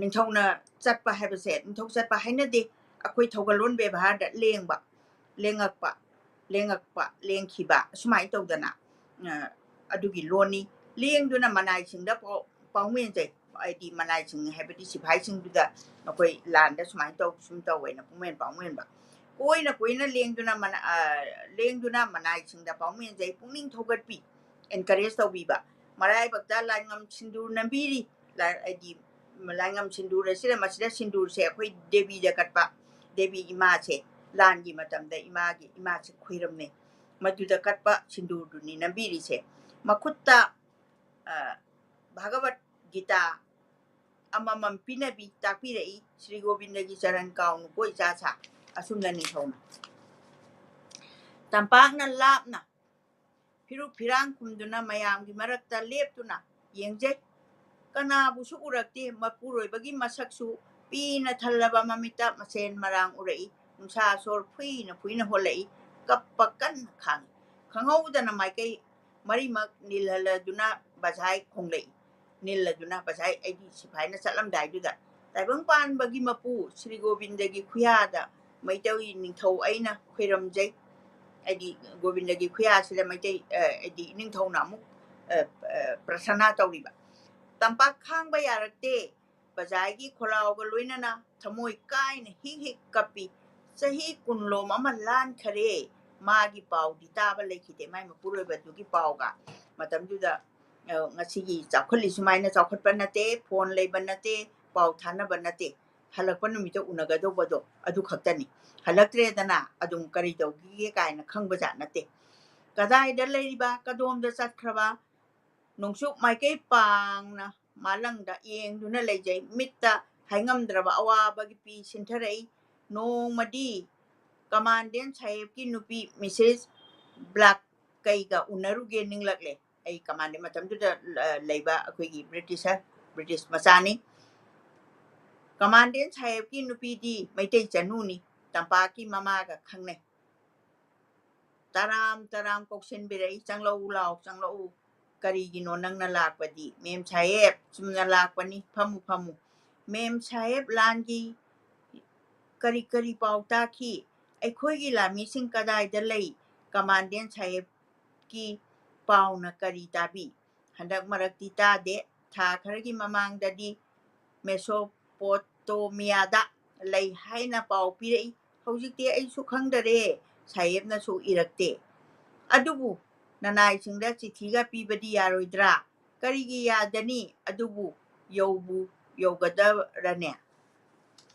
ꯅꯤꯡꯊꯧꯅ ꯆꯠꯄ ꯍꯥꯏꯕꯁꯦ ꯅꯤꯡꯊꯧ ꯆꯠꯄ ꯍꯥꯏꯅꯗꯦ꯫ ꯑꯩꯈꯣꯏ ꯊꯧꯒꯜꯂꯣꯟ ꯕꯦꯕꯥꯔꯗ ꯂꯦꯡꯕ, ꯂꯦꯡꯉꯛꯄ, ꯂꯦꯡꯉꯛꯄ, ꯂꯦꯡꯈꯤꯕ ꯑꯁꯨꯃꯥꯏꯅ ꯇꯧꯗꯅ ꯑꯗꯨꯒꯤ ꯂꯣꯟꯅꯤ꯫ ꯂꯦꯡꯗꯨꯅ ꯃꯅꯥꯏꯁꯤꯡꯗ ꯄꯥꯎꯃꯦꯟꯖꯩ꯫ ꯍꯥꯏꯗꯤ ꯃꯅꯥꯏꯁꯤꯡ ꯍꯥꯏꯕꯗꯤ ꯁꯤꯐꯥꯏꯁꯤꯡꯗꯨꯗ ꯃꯈꯣꯏ ꯂꯥꯟꯗ ꯁꯨꯃꯥꯏꯅ ꯇꯧ ꯁꯨꯝ ꯇꯧꯋꯦꯅ ꯄꯨꯡꯃꯦꯟ ꯄꯥꯎꯃꯦꯟꯕ꯫ ꯀꯣꯏꯅ ꯀꯣꯏꯅ ꯂꯦꯡꯗꯨꯅ ꯂꯦꯡꯗꯨꯅ ꯃꯅꯥꯏꯁꯤꯡꯗ ꯄꯥꯎꯃꯦꯟꯖꯩ꯫ ꯄꯨꯛꯅꯤꯡ ꯊꯧꯒꯠꯄꯤ, encourage ꯇꯧꯕꯤꯕ꯫ ꯃꯔꯥꯏꯕꯛꯇ ꯂꯥꯏꯉꯝ ꯁꯤꯟꯗꯨꯔ ꯅꯝꯕꯤꯔꯤ꯫ ꯍꯥꯏꯗꯤ ꯂꯥꯏꯉꯝ ꯁꯤꯟꯗꯨꯔ ꯑꯁꯤꯗ ꯃꯁꯤꯗ ꯁꯤꯟꯗꯨꯔꯁꯦ ꯑꯩꯈꯣꯏ ꯗꯦꯕꯤꯗ ꯀꯠꯄ, ꯗꯦꯕꯤ ꯏꯃꯥꯁꯦ ꯂꯥꯟꯒꯤ ꯃꯇꯝꯗ ꯏꯃꯥꯒꯤ ꯏꯃꯥꯁꯦ ꯈꯨꯏꯔꯝꯅꯩ꯫ ꯃꯗꯨꯗ ꯀꯠꯄ ꯁꯤꯟꯗꯨꯔꯗꯨꯅꯤ ꯅꯝꯕꯤꯔꯤꯁꯦ꯫ ꯃꯈꯨꯠꯇ, ꯑ, ꯚꯒꯕꯠ ꯒꯤꯇꯥ ꯑꯃꯃꯝ ꯄꯤꯅꯕꯤ ꯇꯥꯛꯄꯤꯔꯛꯏ ꯁ꯭ꯔꯤ ꯒꯣꯕꯤꯟꯗꯒꯤ ꯆꯔꯟ ꯀꯥꯎꯅꯨꯀꯣ ꯏꯆꯥ ꯁꯥ꯫ ꯑꯁꯨꯝꯅ ꯅꯤꯡꯊꯧꯅ ꯇꯝꯄꯥꯛꯅ ꯂꯥꯞꯅ ꯐꯤꯔꯨꯛ ꯐꯤꯔꯥꯡ ꯈꯨꯝꯗꯨꯅ ꯃꯌꯥꯝꯒꯤ ꯃꯔꯛꯇ ꯂꯦꯞꯇꯨꯅ ꯌꯦꯡꯖꯩ꯫ ꯀꯅꯥꯕꯨꯁꯨ ꯎꯔꯛꯇꯦ꯫ ꯃꯄꯨꯔꯣꯏꯕꯒꯤ ꯃꯁꯛꯁꯨ ꯄꯤꯅ ꯊꯜꯂꯕ ꯃꯃꯤꯠꯇ ꯃꯁꯦꯟ ꯃꯔꯥꯡ ꯎꯔꯛꯏ꯫ ꯅꯨꯡꯁꯥ ꯁꯣꯔ ꯐꯨꯏꯅ ꯐꯨꯏꯅ ꯍꯣꯜꯂꯛꯏ꯫ ꯀꯞꯄ ꯀꯟꯅ ꯈꯥꯡꯏ꯫ ꯈꯪꯍꯧꯗꯅ ꯃꯥꯏꯀꯩ ꯃꯔꯤꯃꯛ ꯅꯤꯜꯍꯜꯂꯗꯨꯅ ꯕꯖꯥꯏ ꯈꯣꯡꯂꯛꯏ꯫ ꯅꯤꯜꯂꯗꯨꯅ ꯕꯖꯥꯏ ꯑꯩꯗꯤ ꯁꯤꯐꯥꯏꯅ ꯆꯠꯂꯝꯗꯥꯏꯗꯨꯗ ꯇꯥꯏꯕꯪ ꯄꯥꯟꯕꯒꯤ ꯃꯄꯨ ꯁ꯭ꯔꯤ ꯒꯣꯕꯤꯟꯗꯒꯤ ꯈꯨꯌꯥꯗ ꯃꯩꯇꯩ ꯅꯤꯡꯊꯧ ꯑꯩꯅ ꯈꯣꯏꯔꯝꯖꯩ꯫ ꯍꯥꯏꯗꯤ ꯒꯣꯕꯤꯟꯗꯒꯤ ꯈꯨꯌꯥꯁꯤꯗ ꯃꯩꯇꯩ, ꯑ, ꯍꯥꯏꯗꯤ ꯏꯅꯤꯡꯊꯧꯅ ꯑꯃꯨꯛ, ꯑ, ꯑ, ꯄ꯭ꯔꯊꯅꯥ ꯇꯧꯔꯤꯕ꯫ ꯇꯝꯄꯥꯛ ꯈꯥꯡꯕ ꯌꯥꯔꯛꯇꯦ꯫ ꯕꯖꯥꯏꯒꯤ ꯈꯣꯜꯂꯥꯎꯒ ꯂꯣꯏꯅꯅ ꯊꯃꯣꯏ ꯀꯥꯏꯅ ꯍꯤꯛ ꯍꯤꯛ ꯀꯞꯄꯤ꯫ ꯆꯍꯤ ꯀꯨꯟꯂꯣꯝ ꯑꯃ ꯂꯥꯟꯈꯔꯦ꯫ ꯃꯥꯒꯤ ꯄꯥꯎꯗꯤ ꯇꯥꯕ ꯂꯩꯈꯤꯗꯦ, ꯃꯥꯏ ꯃꯄꯨꯔꯣꯏꯕꯗꯨꯒꯤ ꯄꯥꯎꯒ꯫ ꯃꯇꯝꯗꯨꯗ, ꯑ, ꯉꯁꯤꯒꯤ ꯆꯥꯎꯈꯠꯂꯤ ꯁꯨꯃꯥꯏꯅ ꯆꯥꯎꯈꯠꯄ ꯅꯠꯇꯦ, ꯐꯣꯟ ꯂꯩꯕ ꯅꯠꯇꯦ, ꯄꯥꯎ ꯊꯥꯅꯕ ꯅꯠꯇꯦ꯫ ꯍꯜꯂꯛꯄ ꯅꯨꯃꯤꯠꯇ ꯎꯅꯒꯗꯧꯕꯗꯣ ꯑꯗꯨ ꯈꯛꯇꯅꯤ꯫ ꯍꯜꯂꯛꯇ꯭ꯔꯦꯗꯅ ꯑꯗꯨꯝ ꯀꯔꯤ ꯇꯧꯈꯤꯒꯦ ꯀꯥꯏꯅ ꯈꯪꯕꯖꯥꯠ ꯅꯠꯇꯦ꯫ ꯀꯗꯥꯏꯗ ꯂꯩꯔꯤꯕ, ꯀꯗꯣꯝꯗ ꯆꯠꯈ꯭ꯔꯕ? ꯅꯣꯡꯆꯨꯞ ꯃꯥꯏꯀꯩ ꯄꯥꯡꯅ ꯃꯥꯂꯪꯗ ꯌꯦꯡꯗꯨꯅ ꯂꯩꯖꯩ꯫ ꯃꯤꯠꯇ ꯍꯥꯏꯉꯝꯗ꯭ꯔꯕ ꯑꯋꯥꯕꯒꯤ ꯄꯤ ꯁꯤꯟꯊꯔꯛꯏ꯫ ꯅꯣꯡꯃꯗꯤ ꯀꯃꯥꯟꯗꯦꯟ ꯁꯥꯍꯦꯕꯀꯤ ꯅꯨꯄꯤ ꯃꯤꯁꯦꯁ ꯕ꯭ꯂꯥꯛ ꯀꯩꯒ ꯎꯅꯔꯨꯒꯦ ꯅꯤꯡꯂꯛꯂꯦ꯫ ꯑꯩ ꯀꯃꯥꯟꯗꯦꯟ ꯃꯇꯝꯗꯨꯗ, ꯑ, ꯂꯩꯕ ꯑꯩꯈꯣꯏꯒꯤ ꯕ꯭ꯔꯤꯇꯤꯁꯔ, ꯕ꯭ꯔꯤꯇꯤꯁ ꯃꯆꯥꯅꯤ꯫ ꯀꯃꯥꯟꯗꯦꯟ ꯁꯥꯍꯦꯕꯀꯤ ꯅꯨꯄꯤꯗꯤ ꯃꯩꯇꯩ ꯆꯅꯨꯅꯤ, ꯇꯝꯄꯥꯛꯀꯤ ꯃꯃꯥꯒ ꯈꯪꯅꯩ꯫ ꯇꯔꯥꯝ ꯇꯔꯥꯝ ꯀꯧꯁꯤꯟꯕꯤꯔꯛꯏ, "ꯆꯪꯂꯛꯎ ꯂꯥꯎ, ꯆꯪꯂꯛꯎ꯫ ꯀꯔꯤꯒꯤꯅꯣ ꯅꯪꯅ ꯂꯥꯛꯄꯗꯤ? ꯃꯦꯝ ꯁꯥꯍꯦꯕ, ꯆꯨꯝꯅ ꯂꯥꯛꯄꯅꯤ, ꯐꯝꯃꯨ, ꯐꯝꯃꯨ꯫ ꯃꯦꯝ ꯁꯥꯍꯦꯕ, ꯂꯥꯟꯒꯤ ꯀꯔꯤ ꯀꯔꯤ ꯄꯥꯎ ꯇꯥꯈꯤ? ꯑꯩꯈꯣꯏꯒꯤ ꯂꯥꯟꯃꯤꯁꯤꯡ ꯀꯗꯥꯏꯗ ꯂꯩ? ꯀꯃꯥꯟꯗꯦꯟ ꯁꯥꯍꯦꯕꯀꯤ ꯄꯥꯎꯅ ꯀꯔꯤ ꯇꯥꯕꯤ?" ꯍꯟꯗꯛ ꯃꯔꯛꯇꯤ ꯇꯥꯗꯦ꯫ ꯊꯥ ꯈꯔꯒꯤ ꯃꯃꯥꯡꯗꯗꯤ ꯃꯦꯁꯣꯄꯣꯇꯣꯃꯤꯌꯥꯗ ꯂꯩ ꯍꯥꯏꯅ ꯄꯥꯎ ꯄꯤꯔꯛꯏ꯫ ꯍꯧꯖꯤꯛꯇꯤ ꯑꯩꯁꯨ ꯈꯪꯗꯔꯦ, ꯁꯥꯍꯦꯕꯅꯁꯨ ꯏꯔꯛꯇꯦ꯫ ꯑꯗꯨꯕꯨ ꯅꯅꯥꯏꯁꯤꯡꯗ ꯆꯤꯊꯤꯒ ꯄꯤꯕꯗꯤ ꯌꯥꯔꯣꯏꯗ꯭ꯔꯥ? ꯀꯔꯤꯒꯤ ꯌꯥꯗꯅꯤ? ꯑꯗꯨꯕꯨ ꯌꯧꯕꯨ ꯌꯧꯒꯗꯔꯅꯦ?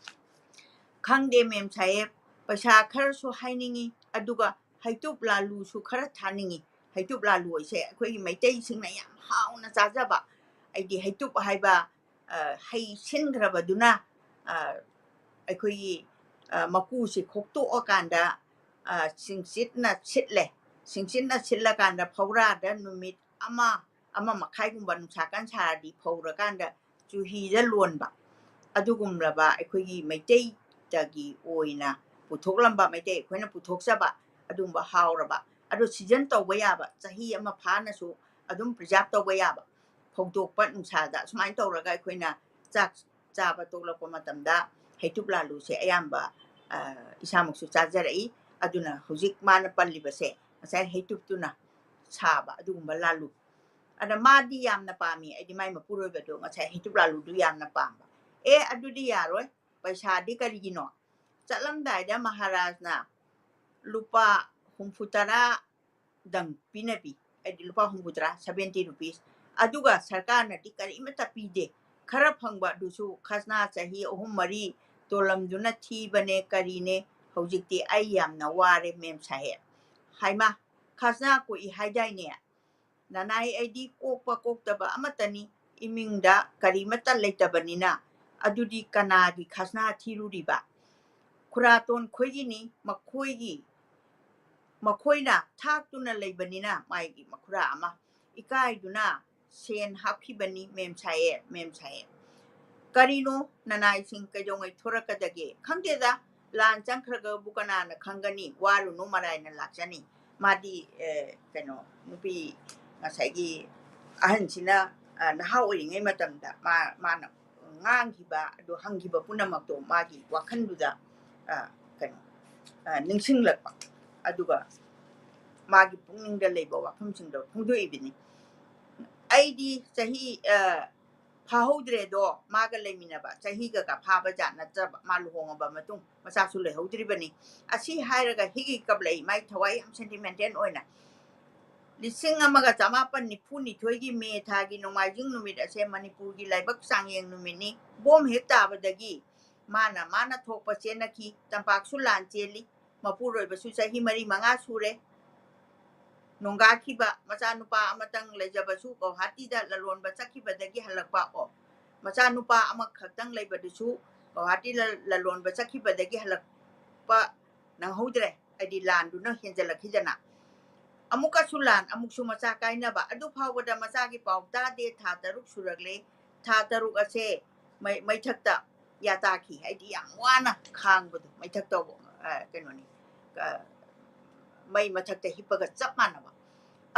ꯈꯪꯗꯦ ꯃꯦꯝ ꯁꯥꯍꯦꯕ, ꯄꯩꯁꯥ ꯈꯔꯁꯨ ꯍꯥꯏꯅꯤꯡꯏ, ꯑꯗꯨꯒ ꯍꯩꯇꯨꯞ ꯂꯥꯂꯨꯁꯨ ꯈꯔ ꯊꯥꯅꯤꯡꯉꯤ꯫ ꯍꯩꯇꯨꯞ ꯂꯥꯂꯨ ꯍꯥꯏꯁꯦ ꯑꯩꯈꯣꯏꯒꯤ ꯃꯩꯇꯩꯁꯤꯡꯅ ꯌꯥꯝ ꯍꯥꯎꯅ ꯆꯥꯖꯕ, ꯍꯥꯏꯗꯤ ꯍꯩꯇꯨꯞ ꯍꯥꯏꯕ, ꯑ, ꯍꯩ ꯁꯤꯟꯈ꯭ꯔꯕꯗꯨꯅ, ꯑ, ꯑꯩꯈꯣꯏꯒꯤ, ꯑ, ꯃꯀꯨꯁꯤ ꯈꯣꯛꯇꯣꯛꯑꯀꯥꯟꯗ, ꯑ, ꯁꯤꯡꯁꯤꯠꯅ ꯁꯤꯠꯂꯦ꯫ ꯁꯤꯡꯁꯤꯠꯅ ꯁꯤꯠꯂꯀꯥꯟꯗ ꯐꯧꯔꯥꯗ ꯅꯨꯃꯤꯠ ꯑꯃ, ꯑꯃ ꯃꯈꯥꯏꯒꯨꯝꯕ ꯅꯨꯡꯁꯥ ꯀꯟ ꯁꯥꯔꯗꯤ ꯐꯧꯔꯀꯥꯟꯗ ꯆꯨꯍꯤꯗ ꯂꯣꯟꯕ꯫ ꯑꯗꯨꯒꯨꯝꯂꯕ ꯑꯩꯈꯣꯏꯒꯤ ꯃꯩꯇꯩꯗꯒꯤ ꯑꯣꯏꯅ ꯄꯨꯊꯣꯛꯂꯝꯕ, ꯃꯩꯇꯩ ꯑꯩꯈꯣꯏꯅ ꯄꯨꯊꯣꯛꯆꯕ ꯑꯗꯨꯒꯨꯝꯕ ꯍꯥꯎꯔꯕ, ꯑꯗꯣ season ꯇꯧꯕ ꯌꯥꯕ, ꯆꯍꯤ ꯑꯃ ꯐꯥꯅꯁꯨ ꯑꯗꯨꯝ preserve ꯇꯧꯕ ꯌꯥꯕ, ꯐꯧꯗꯣꯛꯄ ꯅꯨꯡꯁꯥꯗ, ꯁꯨꯃꯥꯏꯅ ꯇꯧꯔꯒ ꯑꯩꯈꯣꯏꯅ ꯆꯥꯛ ꯆꯥꯕ ꯇꯣꯛꯂꯛꯄ ꯃꯇꯝꯗ ꯍꯩꯇꯨꯞ ꯂꯥꯂꯨꯁꯦ ꯑꯌꯥꯝꯕ, ꯑ, ꯏꯁꯥꯃꯛꯁꯨ ꯆꯥꯖꯔꯛꯏ꯫ ꯑꯗꯨꯅ ꯍꯧꯖꯤꯛ ꯃꯥꯅ ꯄꯜꯂꯤꯕꯁꯦ ꯉꯁꯥꯏ ꯍꯩꯇꯨꯞꯇꯨꯅ ꯁꯥꯕ ꯑꯗꯨꯒꯨꯝꯕ ꯂꯥꯂꯨ꯫ ꯑꯗ ꯃꯥꯗꯤ ꯌꯥꯝꯅ ꯄꯥꯝꯃꯤ, ꯑꯩꯗꯤ ꯃꯥꯏ ꯃꯄꯨꯔꯣꯏꯕꯗꯣ ꯉꯁꯥꯏ ꯍꯩꯇꯨꯞ ꯂꯥꯂꯨꯗꯨ ꯌꯥꯝꯅ ꯄꯥꯝꯕ꯫ ꯑꯦ, ꯑꯗꯨꯗꯤ ꯌꯥꯔꯣꯏ, ꯄꯩꯁꯥꯗꯤ ꯀꯔꯤꯒꯤꯅꯣ? ꯆꯠꯂꯝꯗꯥꯏꯗ ꯃꯍꯥꯔꯥꯖꯅ ꯂꯨꯄꯥ ꯍꯨꯝꯐꯨ ꯇꯔꯥ ꯗꯪ ꯄꯤꯅꯕꯤ, ꯍꯥꯏꯗꯤ ꯂꯨꯄꯥ ꯍꯨꯝꯐꯨ ꯇꯔꯥ, seventy rupees꯫ ꯑꯗꯨꯒ ꯁꯔꯀꯥꯔꯅꯗꯤ ꯀꯔꯤꯃꯠꯇ ꯄꯤꯗꯦ꯫ ꯈꯔ ꯐꯪꯕ ꯑꯗꯨꯁꯨ ꯈꯖꯅꯥ ꯆꯍꯤ ꯑꯍꯨꯝ ꯃꯔꯤ ꯇꯣꯜꯂꯝꯗꯨꯅ ꯊꯤꯕꯅꯦ ꯀꯔꯤꯅꯦ꯫ ꯍꯧꯖꯤꯛꯇꯤ ꯑꯩ ꯌꯥꯝꯅ ꯋꯥꯔꯦ ꯃꯦꯝ ꯁꯥꯍꯦꯕ꯫ ꯍꯥꯏꯃ, ꯈꯖꯅꯥ ꯀꯣꯛꯏ ꯍꯥꯏꯗꯥꯏꯅꯦ? ꯅꯅꯥꯏ ꯑꯩꯗꯤ ꯀꯣꯛꯄ ꯀꯣꯛꯇꯕ ꯑꯃꯠꯇꯅꯤ, ꯏꯃꯤꯡꯗ ꯀꯔꯤꯃꯠꯇ ꯂꯩꯇꯕꯅꯤꯅ꯫ ꯑꯗꯨꯗꯤ ꯀꯅꯥꯒꯤ ꯈꯖꯅꯥ ꯊꯤꯔꯨꯔꯤꯕ? ꯈꯨꯔꯥꯇꯣꯟ ꯈꯣꯏꯒꯤꯅꯤ, ꯃꯈꯣꯏꯒꯤ, ꯃꯈꯣꯏꯅ ꯊꯥꯛꯇꯨꯅ ꯂꯩꯕꯅꯤꯅ ꯃꯥꯒꯤ ꯃꯈꯨꯔꯥ ꯑꯃ ꯏꯀꯥꯏꯗꯨꯅ ꯁꯦꯟ ꯍꯥꯞꯈꯤꯕꯅꯤ ꯃꯦꯝ ꯁꯥꯍꯦꯕ, ꯃꯦꯝ ꯁꯥꯍꯦꯕ꯫ ꯀꯔꯤꯅꯣ ꯅꯅꯥꯏꯁꯤꯡ ꯀꯩꯗꯧꯉꯩ ꯊꯣꯔꯛꯀꯗꯒꯦ? ꯈꯪꯗꯦꯗ, ꯂꯥꯟ ꯆꯪꯈ꯭ꯔꯒꯕꯨ ꯀꯅꯥꯅ ꯈꯪꯒꯅꯤ? ꯋꯥꯔꯨꯅꯨ, ꯃꯔꯥꯏꯅ ꯂꯥꯛꯆꯅꯤ꯫ ꯃꯥꯗꯤ, ꯑꯦ, ꯀꯩꯅꯣ, ꯅꯨꯄꯤ ꯉꯁꯥꯏꯒꯤ ꯑꯍꯟꯁꯤꯅ, ꯑ, ꯅꯍꯥ ꯑꯣꯏꯔꯤꯉꯩ ꯃꯇꯝꯗ ꯃꯥ-, ꯃꯥꯅ ꯉꯥꯡꯈꯤꯕ ꯑꯗꯨ, ꯍꯪꯈꯤꯕ ꯄꯨꯝꯅꯃꯛꯇꯣ ꯃꯥꯒꯤ ꯋꯥꯈꯜꯗꯨꯗ, ꯑ, ꯀꯩꯅꯣ, ꯑ, ꯅꯤꯡꯁꯤꯡꯂꯛꯄ, ꯑꯗꯨꯒ ꯃꯥꯒꯤ ꯄꯨꯛꯅꯤꯡꯗ ꯂꯩꯕ ꯋꯥꯐꯝꯁꯤꯡꯗꯣ ꯐꯣꯡꯗꯣꯛꯏꯕꯅꯤ꯫ ꯑꯩꯗꯤ ꯆꯍꯤ, ꯑ, ꯐꯥꯍꯧꯗ꯭ꯔꯦꯗꯣ, ꯃꯥꯒ ꯂꯩꯃꯤꯟꯅꯕ ꯆꯍꯤꯒꯒ ꯐꯥꯕ ꯖꯥꯠ ꯅꯠꯇ꯭ꯔꯕ, ꯃꯥ ꯂꯨꯍꯣꯡꯉꯕ ꯃꯇꯨꯡ ꯃꯆꯥꯁꯨ ꯂꯩꯍꯧꯗ꯭ꯔꯤꯕꯅꯤ꯫ ꯑꯁꯤ ꯍꯥꯏꯔꯒ ꯍꯤꯒꯤ ꯀꯞꯂꯛꯏ, ꯃꯥꯏ ꯊꯋꯥꯏ ꯌꯥꯝ sentimental ꯑꯣꯏꯅ꯫ ꯂꯤꯁꯤꯡ ꯑꯃꯒ ꯆꯃꯥꯄꯟ ꯅꯤꯐꯨ ꯅꯤꯊꯣꯏꯒꯤ ꯃꯦ ꯊꯥꯒꯤ ꯅꯣꯡꯃꯥꯏꯖꯤꯡ ꯅꯨꯃꯤꯠ ꯑꯁꯦ ꯃꯅꯤꯄꯨꯔꯒꯤ ꯂꯥꯏꯕꯛ ꯆꯥꯡꯌꯦꯡ ꯅꯨꯃꯤꯠꯅꯤ꯫ ꯕꯣꯝ ꯍꯦꯛ ꯇꯥꯕꯗꯒꯤ ꯃꯥꯅ, ꯃꯥꯅ ꯊꯣꯛꯄ ꯆꯦꯟꯅꯈꯤ꯫ ꯇꯝꯄꯥꯛꯁꯨ ꯂꯥꯟ ꯆꯦꯜꯂꯤ꯫ ꯃꯄꯨꯔꯣꯏꯕꯁꯨ ꯆꯍꯤ ꯃꯔꯤ ꯃꯉꯥ ꯁꯨꯔꯦ ꯅꯣꯡꯒꯥꯈꯤꯕ꯫ ꯃꯆꯥꯅꯨꯄꯥ ꯑꯃꯇꯪ ꯂꯩꯖꯕꯁꯨ ꯒꯧꯍꯥꯇꯤꯗ ꯂꯂꯣꯟꯕ ꯆꯠꯈꯤꯕꯗꯒꯤ ꯍꯜꯂꯛꯄ꯫ ꯑꯣ, ꯃꯆꯥꯅꯨꯄꯥ ꯑꯃꯈꯛꯇꯪ ꯂꯩꯕꯗꯨꯁꯨ ꯒꯧꯍꯥꯇꯤ ꯂ-, ꯂꯂꯣꯟꯕ ꯆꯠꯈꯤꯕꯗꯒꯤ ꯍꯜꯂꯛꯄ ꯅꯪꯍꯧꯗ꯭ꯔꯦ, ꯍꯥꯏꯗꯤ ꯂꯥꯟꯗꯨꯅ ꯍꯦꯟꯖꯜꯂꯛꯈꯤꯗꯅ꯫ ꯑꯃꯨꯛꯀꯁꯨ ꯂꯥꯟ, ꯑꯃꯨꯛꯁꯨ ꯃꯆꯥ ꯀꯥꯏꯅꯕ꯫ ꯑꯗꯨ ꯐꯥꯎꯕꯗ ꯃꯆꯥꯒꯤ ꯄꯥꯎ ꯇꯥꯗꯦ꯫ ꯊꯥ ꯇꯔꯨꯛ ꯁꯨꯔꯛꯂꯦ꯫ ꯊꯥ ꯇꯔꯨꯛ ꯑꯁꯦ ꯃꯩ-, ꯃꯩꯊꯛꯇ ꯌꯥꯇꯥꯈꯤ꯫ ꯍꯥꯏꯗꯤ ꯌꯥꯝ ꯋꯥꯅ ꯈꯥꯡꯕꯗꯣ, ꯃꯩꯊꯛꯇ, ꯑ, ꯀꯩꯅꯣꯅꯤ, ꯑ, ꯃꯩ ꯃꯊꯛꯇ ꯍꯤꯞꯄꯒ ꯆꯞ ꯃꯥꯟꯅꯕ꯫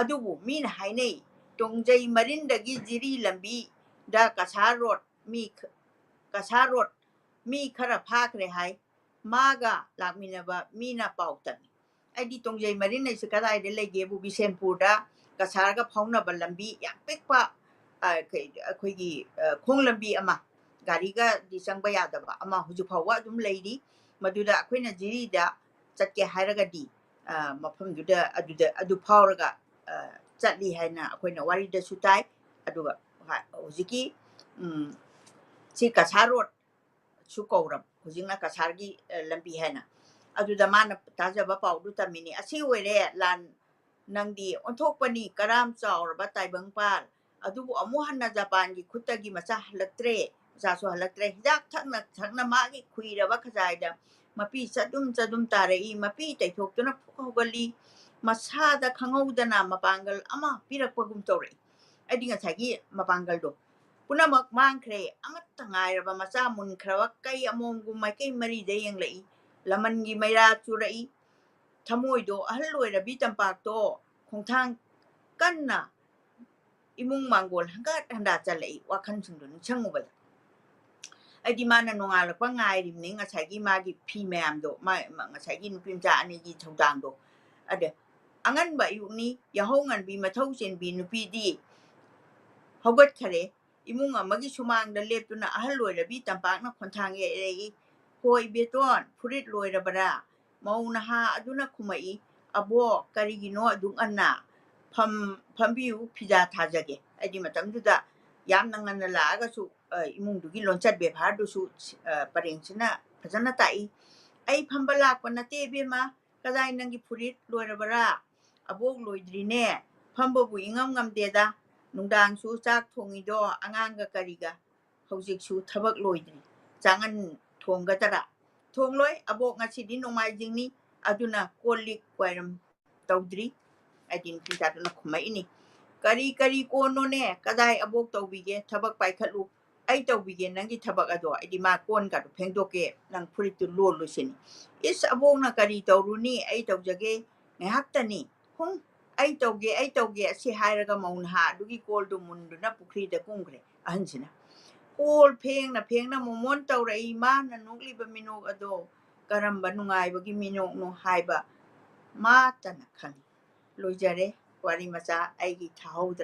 ꯑꯗꯨꯕꯨ ꯃꯤꯅ ꯍꯥꯏꯅꯩ, ꯇꯣꯡꯖꯩ ꯃꯔꯤꯟꯗꯒꯤ ꯖꯤꯔꯤ ꯂꯝꯕꯤꯗ ꯀꯁꯥꯔ ꯔꯣꯗ ꯃꯤ ꯈ-, ꯀꯁꯥꯔ ꯔꯣꯗ ꯃꯤ ꯈꯔ ꯐꯥꯈ꯭ꯔꯦ ꯍꯥꯏ꯫ ꯃꯥꯒ ꯂꯥꯛꯃꯤꯟꯅꯕ ꯃꯤꯅ ꯄꯥꯎ ꯇꯝꯃꯤ꯫ ꯑꯩꯗꯤ ꯇꯣꯡꯖꯩ ꯃꯔꯤꯟ ꯍꯥꯏꯁꯦ ꯀꯗꯥꯏꯗ ꯂꯩꯒꯦꯕꯨ, ꯕꯤꯁꯦꯟꯄꯨꯔꯗ ꯀꯁꯥꯔꯒ ꯐꯥꯎꯅꯕ ꯂꯝꯕꯤ ꯌꯥꯝ ꯄꯤꯛꯄ, ꯑ, ꯀꯩ-, ꯑꯩꯈꯣꯏꯒꯤ, ꯑ, ꯈꯣꯡ ꯂꯝꯕꯤ ꯑꯃ, ꯒꯥꯔꯤꯒꯗꯤ ꯆꯪꯕ ꯌꯥꯗꯕ ꯑꯃ ꯍꯧꯖꯤꯛ ꯐꯥꯎꯕ ꯑꯗꯨꯝ ꯂꯩꯔꯤ꯫ ꯃꯗꯨꯗ ꯑꯩꯈꯣꯏꯅ ꯖꯤꯔꯤꯗ ꯆꯠꯀꯦ ꯍꯥꯏꯔꯒꯗꯤ, ꯑ, ꯃꯐꯝꯗꯨꯗ, ꯑꯗꯨꯗ, ꯑꯗꯨ ꯐꯥꯎꯔꯒ, ꯑ, ꯆꯠꯂꯤ ꯍꯥꯏꯅ ꯑꯩꯈꯣꯏꯅ ꯋꯥꯔꯤꯗꯁꯨ ꯇꯥꯏ꯫ ꯑꯗꯨꯒ ꯍ-, ꯍꯧꯖꯤꯛꯀꯤ, ꯎꯝ, ꯁꯤ ꯀꯁꯥꯔ ꯔꯣꯗꯁꯨ ꯀꯧꯔꯕ, ꯍꯧꯖꯤꯛꯅ ꯀꯁꯥꯔꯒꯤ, ꯑ, ꯂꯝꯕꯤ ꯍꯥꯏꯅ꯫ ꯑꯗꯨꯗ ꯃꯥꯅ ꯇꯥꯖꯕ ꯄꯥꯎꯗꯨ ꯇꯝꯃꯤꯅꯤ꯫ "ꯑꯁꯤ ꯑꯣꯏꯔꯦ ꯂꯥꯟ, ꯅꯪꯗꯤ ꯑꯣꯟꯊꯣꯛꯄꯅꯤ, ꯀꯔꯥꯝ ꯆꯥꯎꯔꯕ ꯇꯥꯏꯕꯪꯄꯥꯜ꯫ ꯑꯗꯨꯕꯨ ꯑꯃꯨꯛ ꯍꯟꯅ ꯖꯄꯥꯟꯒꯤ ꯈꯨꯠꯇꯒꯤ ꯃꯆꯥ ꯍꯜꯂꯛꯇ꯭ꯔꯦ, ꯃꯆꯥꯁꯨ ꯍꯜꯂꯛꯇ꯭ꯔꯦ꯫ ꯍꯤꯗꯥꯛ ꯊꯛꯅ ꯊꯛꯅ ꯃꯥꯒꯤ ꯈꯨꯏꯔꯕ ꯈꯖꯥꯏꯗ ꯃꯄꯤ ꯆꯗꯨꯝ ꯆꯗꯨꯝ ꯇꯥꯔꯛꯏ꯫ ꯃꯄꯤ ꯇꯩꯊꯣꯛꯇꯨꯅ ꯐꯨꯛ ꯍꯧꯒꯠꯂꯤ꯫ ꯃꯁꯥꯗ ꯈꯪꯍꯧꯗꯅ ꯃꯄꯥꯡꯒꯜ ꯑꯃ ꯄꯤꯔꯛꯄꯒꯨꯝ ꯇꯧꯔꯛꯏ"꯫ ꯑꯩꯗꯤ ꯉꯁꯥꯏꯒꯤ ꯃꯄꯥꯡꯒꯜꯗꯣ ꯄꯨꯝꯅꯃꯛ ꯃꯥꯡꯈ꯭ꯔꯦ꯫ ꯑꯃꯠꯇ ꯉꯥꯏꯔꯕ ꯃꯆꯥ ꯃꯨꯟꯈ꯭ꯔꯕ ꯀꯩ ꯑꯃꯣꯝꯒꯨꯝ ꯃꯥꯏꯀꯩ ꯃꯔꯤꯗ ꯌꯦꯡꯂꯛꯏ꯫ ꯂꯃꯟꯒꯤ ꯃꯩꯔꯥ ꯆꯨꯔꯛꯏ꯫ ꯊꯃꯣꯏꯗꯣ ꯑꯍꯜ ꯑꯣꯏꯔꯕꯤ ꯇꯝꯄꯥꯛꯇꯣ ꯈꯣꯡꯊꯥꯡ ꯀꯟꯅ ꯏꯃꯨꯡ ꯃꯥꯡꯒꯣꯜ ꯍꯟꯒꯠ ꯍꯟꯗꯥ ꯆꯠꯂꯛꯏ, ꯋꯥꯈꯜꯁꯤꯡꯗꯣ ꯅꯤꯡꯁꯤꯡꯉꯨꯕꯗ꯫ ꯑꯩꯗꯤ ꯃꯥꯅ ꯅꯣꯡꯉꯥꯜꯂꯛꯄ ꯉꯥꯏꯔꯤꯕꯅꯤ, ꯉꯁꯥꯏꯒꯤ ꯃꯥꯒꯤ ꯐꯤ ꯃꯌꯥꯝꯗꯣ, ꯃꯥ-, ꯃꯥ-, ꯉꯁꯥꯏꯒꯤ ꯅꯨꯄꯤ ꯃꯆꯥ ꯑꯅꯤꯒꯤ ꯊꯧꯗꯥꯡꯗꯣ꯫ ꯑꯗ ꯑꯉꯟꯕ ꯑꯌꯨꯛꯅꯤ, ꯌꯥꯍꯧ ꯉꯟꯕꯤ, ꯃꯊꯧ ꯆꯦꯟꯕꯤ ꯅꯨꯄꯤꯗꯤ ꯍꯧꯒꯠꯈꯔꯦ꯫ ꯏꯃꯨꯡ ꯑꯃꯒꯤ ꯁꯨꯃꯥꯡꯗ ꯂꯦꯞꯇꯨꯅ ꯑꯍꯜ ꯑꯣꯏꯔꯕꯤ ꯇꯝꯄꯥꯛꯅ ꯈꯣꯟꯊꯥꯡ ꯌꯩꯔꯛꯏ, "ꯍꯣ ꯏꯕꯦꯇꯣꯟ, ꯐꯨꯔꯤꯠ ꯂꯣꯏꯔꯕꯔꯥ?" ꯃꯧ ꯅꯍꯥ ꯑꯗꯨꯅ ꯈꯨꯝꯃꯛꯏ, "ꯑꯕꯣꯛ, ꯀꯔꯤꯒꯤꯅꯣ ꯑꯗꯨꯛ ꯉꯟꯅ? ꯐꯝ-, ꯐꯝꯕꯤꯌꯨ, ꯐꯤꯖꯥ ꯊꯥꯖꯒꯦ"꯫ ꯍꯥꯏꯗꯤ ꯃꯇꯝꯗꯨꯗ ꯌꯥꯝꯅ ꯉꯟꯅ ꯂꯥꯛꯑꯒꯁꯨ, ꯑ, ꯏꯃꯨꯡꯗꯨꯒꯤ ꯂꯣꯟꯆꯠ ꯕꯦꯕꯥꯔꯗꯨꯁꯨ, ꯑ, ꯄꯔꯦꯡꯁꯤꯅ ꯐꯖꯅ ꯇꯥꯛꯏ꯫ ꯑꯩ ꯐꯝꯕ ꯂꯥꯛꯄ ꯅꯠꯇꯦ ꯏꯕꯦꯝꯃ꯫ ꯀꯗꯥꯏ ꯅꯪꯒꯤ ꯐꯨꯔꯤꯠ ꯂꯣꯏꯔꯕꯔꯥ? ꯑꯕꯣꯛ ꯂꯣꯏꯗ꯭ꯔꯤꯅꯦ꯫ ꯐꯝꯕꯕꯨ ꯏꯉꯝ ꯉꯝꯗꯦꯗ꯫ ꯅꯨꯡꯗꯥꯡꯁꯨ ꯆꯥꯛ ꯊꯣꯡꯉꯤꯗꯣ ꯑꯉꯥꯡꯒ ꯀꯔꯤꯒ? ꯍꯧꯖꯤꯛꯁꯨ ꯊꯕꯛ ꯂꯣꯏꯗ꯭ꯔꯤ꯫ ꯆꯥꯉꯟ ꯊꯣꯡꯒꯗꯔꯥ? ꯊꯣꯡꯂꯣꯏ꯫ ꯑꯕꯣꯛ ꯉꯁꯤꯗꯤ ꯅꯣꯡꯃꯥꯏꯖꯤꯡꯅꯤ꯫ ꯑꯗꯨꯅ ꯀꯣꯜ ꯂꯤꯛ ꯋꯥꯏꯔꯝ ꯇꯧꯗ꯭ꯔꯤ꯫ ꯑꯩꯗꯤ ꯅꯨꯄꯤꯃꯆꯥꯗꯨꯅ ꯈꯨꯝꯃꯛꯏꯅꯤ꯫ ꯀꯔꯤ ꯀꯔꯤ ꯀꯣꯟꯅꯣꯅꯦ? ꯀꯗꯥꯏ ꯑꯕꯣꯛ ꯇꯧꯕꯤꯒꯦ? ꯊꯕꯛ ꯄꯥꯏꯈꯠꯂꯨ꯫ ꯑꯩ ꯇꯧꯕꯤꯒꯦ ꯅꯪꯒꯤ ꯊꯕꯛ ꯑꯗꯣ꯫ ꯑꯩꯗꯤ ꯃꯥ ꯀꯣꯟꯒꯗꯣ ꯐꯦꯡꯗꯣꯛꯀꯦ, ꯅꯪ ꯐꯨꯔꯤꯠꯇꯨ ꯂꯣꯜꯂꯨ ꯁꯤꯅꯤ꯫ ꯏꯁ, ꯑꯕꯣꯛꯅ ꯀꯔꯤ ꯇꯧꯔꯨꯅꯤ? ꯑꯩ ꯇꯧꯖꯒꯦ꯫ ꯉꯥꯏꯍꯥꯛꯇꯅꯤ꯫ ꯍꯨꯝ, ꯑꯩ ꯇꯧꯒꯦ, ꯑꯩ ꯇꯧꯒꯦ ꯑꯁꯤ ꯍꯥꯏꯔꯒ ꯃꯧ ꯅꯍꯥ ꯑꯗꯨꯒꯤ ꯀꯣꯜꯗꯨ ꯃꯨꯟꯗꯨꯅ ꯄꯨꯈ꯭ꯔꯤꯗ ꯀꯨꯝꯈ꯭ꯔꯦ ꯑꯍꯟꯁꯤꯅ꯫ ꯀꯣꯜ ꯐꯦꯡꯅ ꯐꯦꯡꯅ ꯃꯣꯃꯣꯟ ꯇꯧꯔꯛꯏ꯫ ꯃꯥꯅ ꯅꯣꯛꯂꯤꯕ ꯃꯤꯅꯣꯛ ꯑꯗꯣ ꯀꯔꯝꯕ ꯅꯨꯡꯉꯥꯏꯕꯒꯤ ꯃꯤꯅꯣꯛꯅꯣ ꯍꯥꯏꯕ ꯃꯥꯇꯅ ꯈꯪꯏ꯫ ꯂꯣꯏꯖꯔꯦ ꯋꯥꯔꯤ ꯃꯆꯥ ꯑꯩꯒꯤ ꯊꯥꯍꯧꯗ꯭ꯔ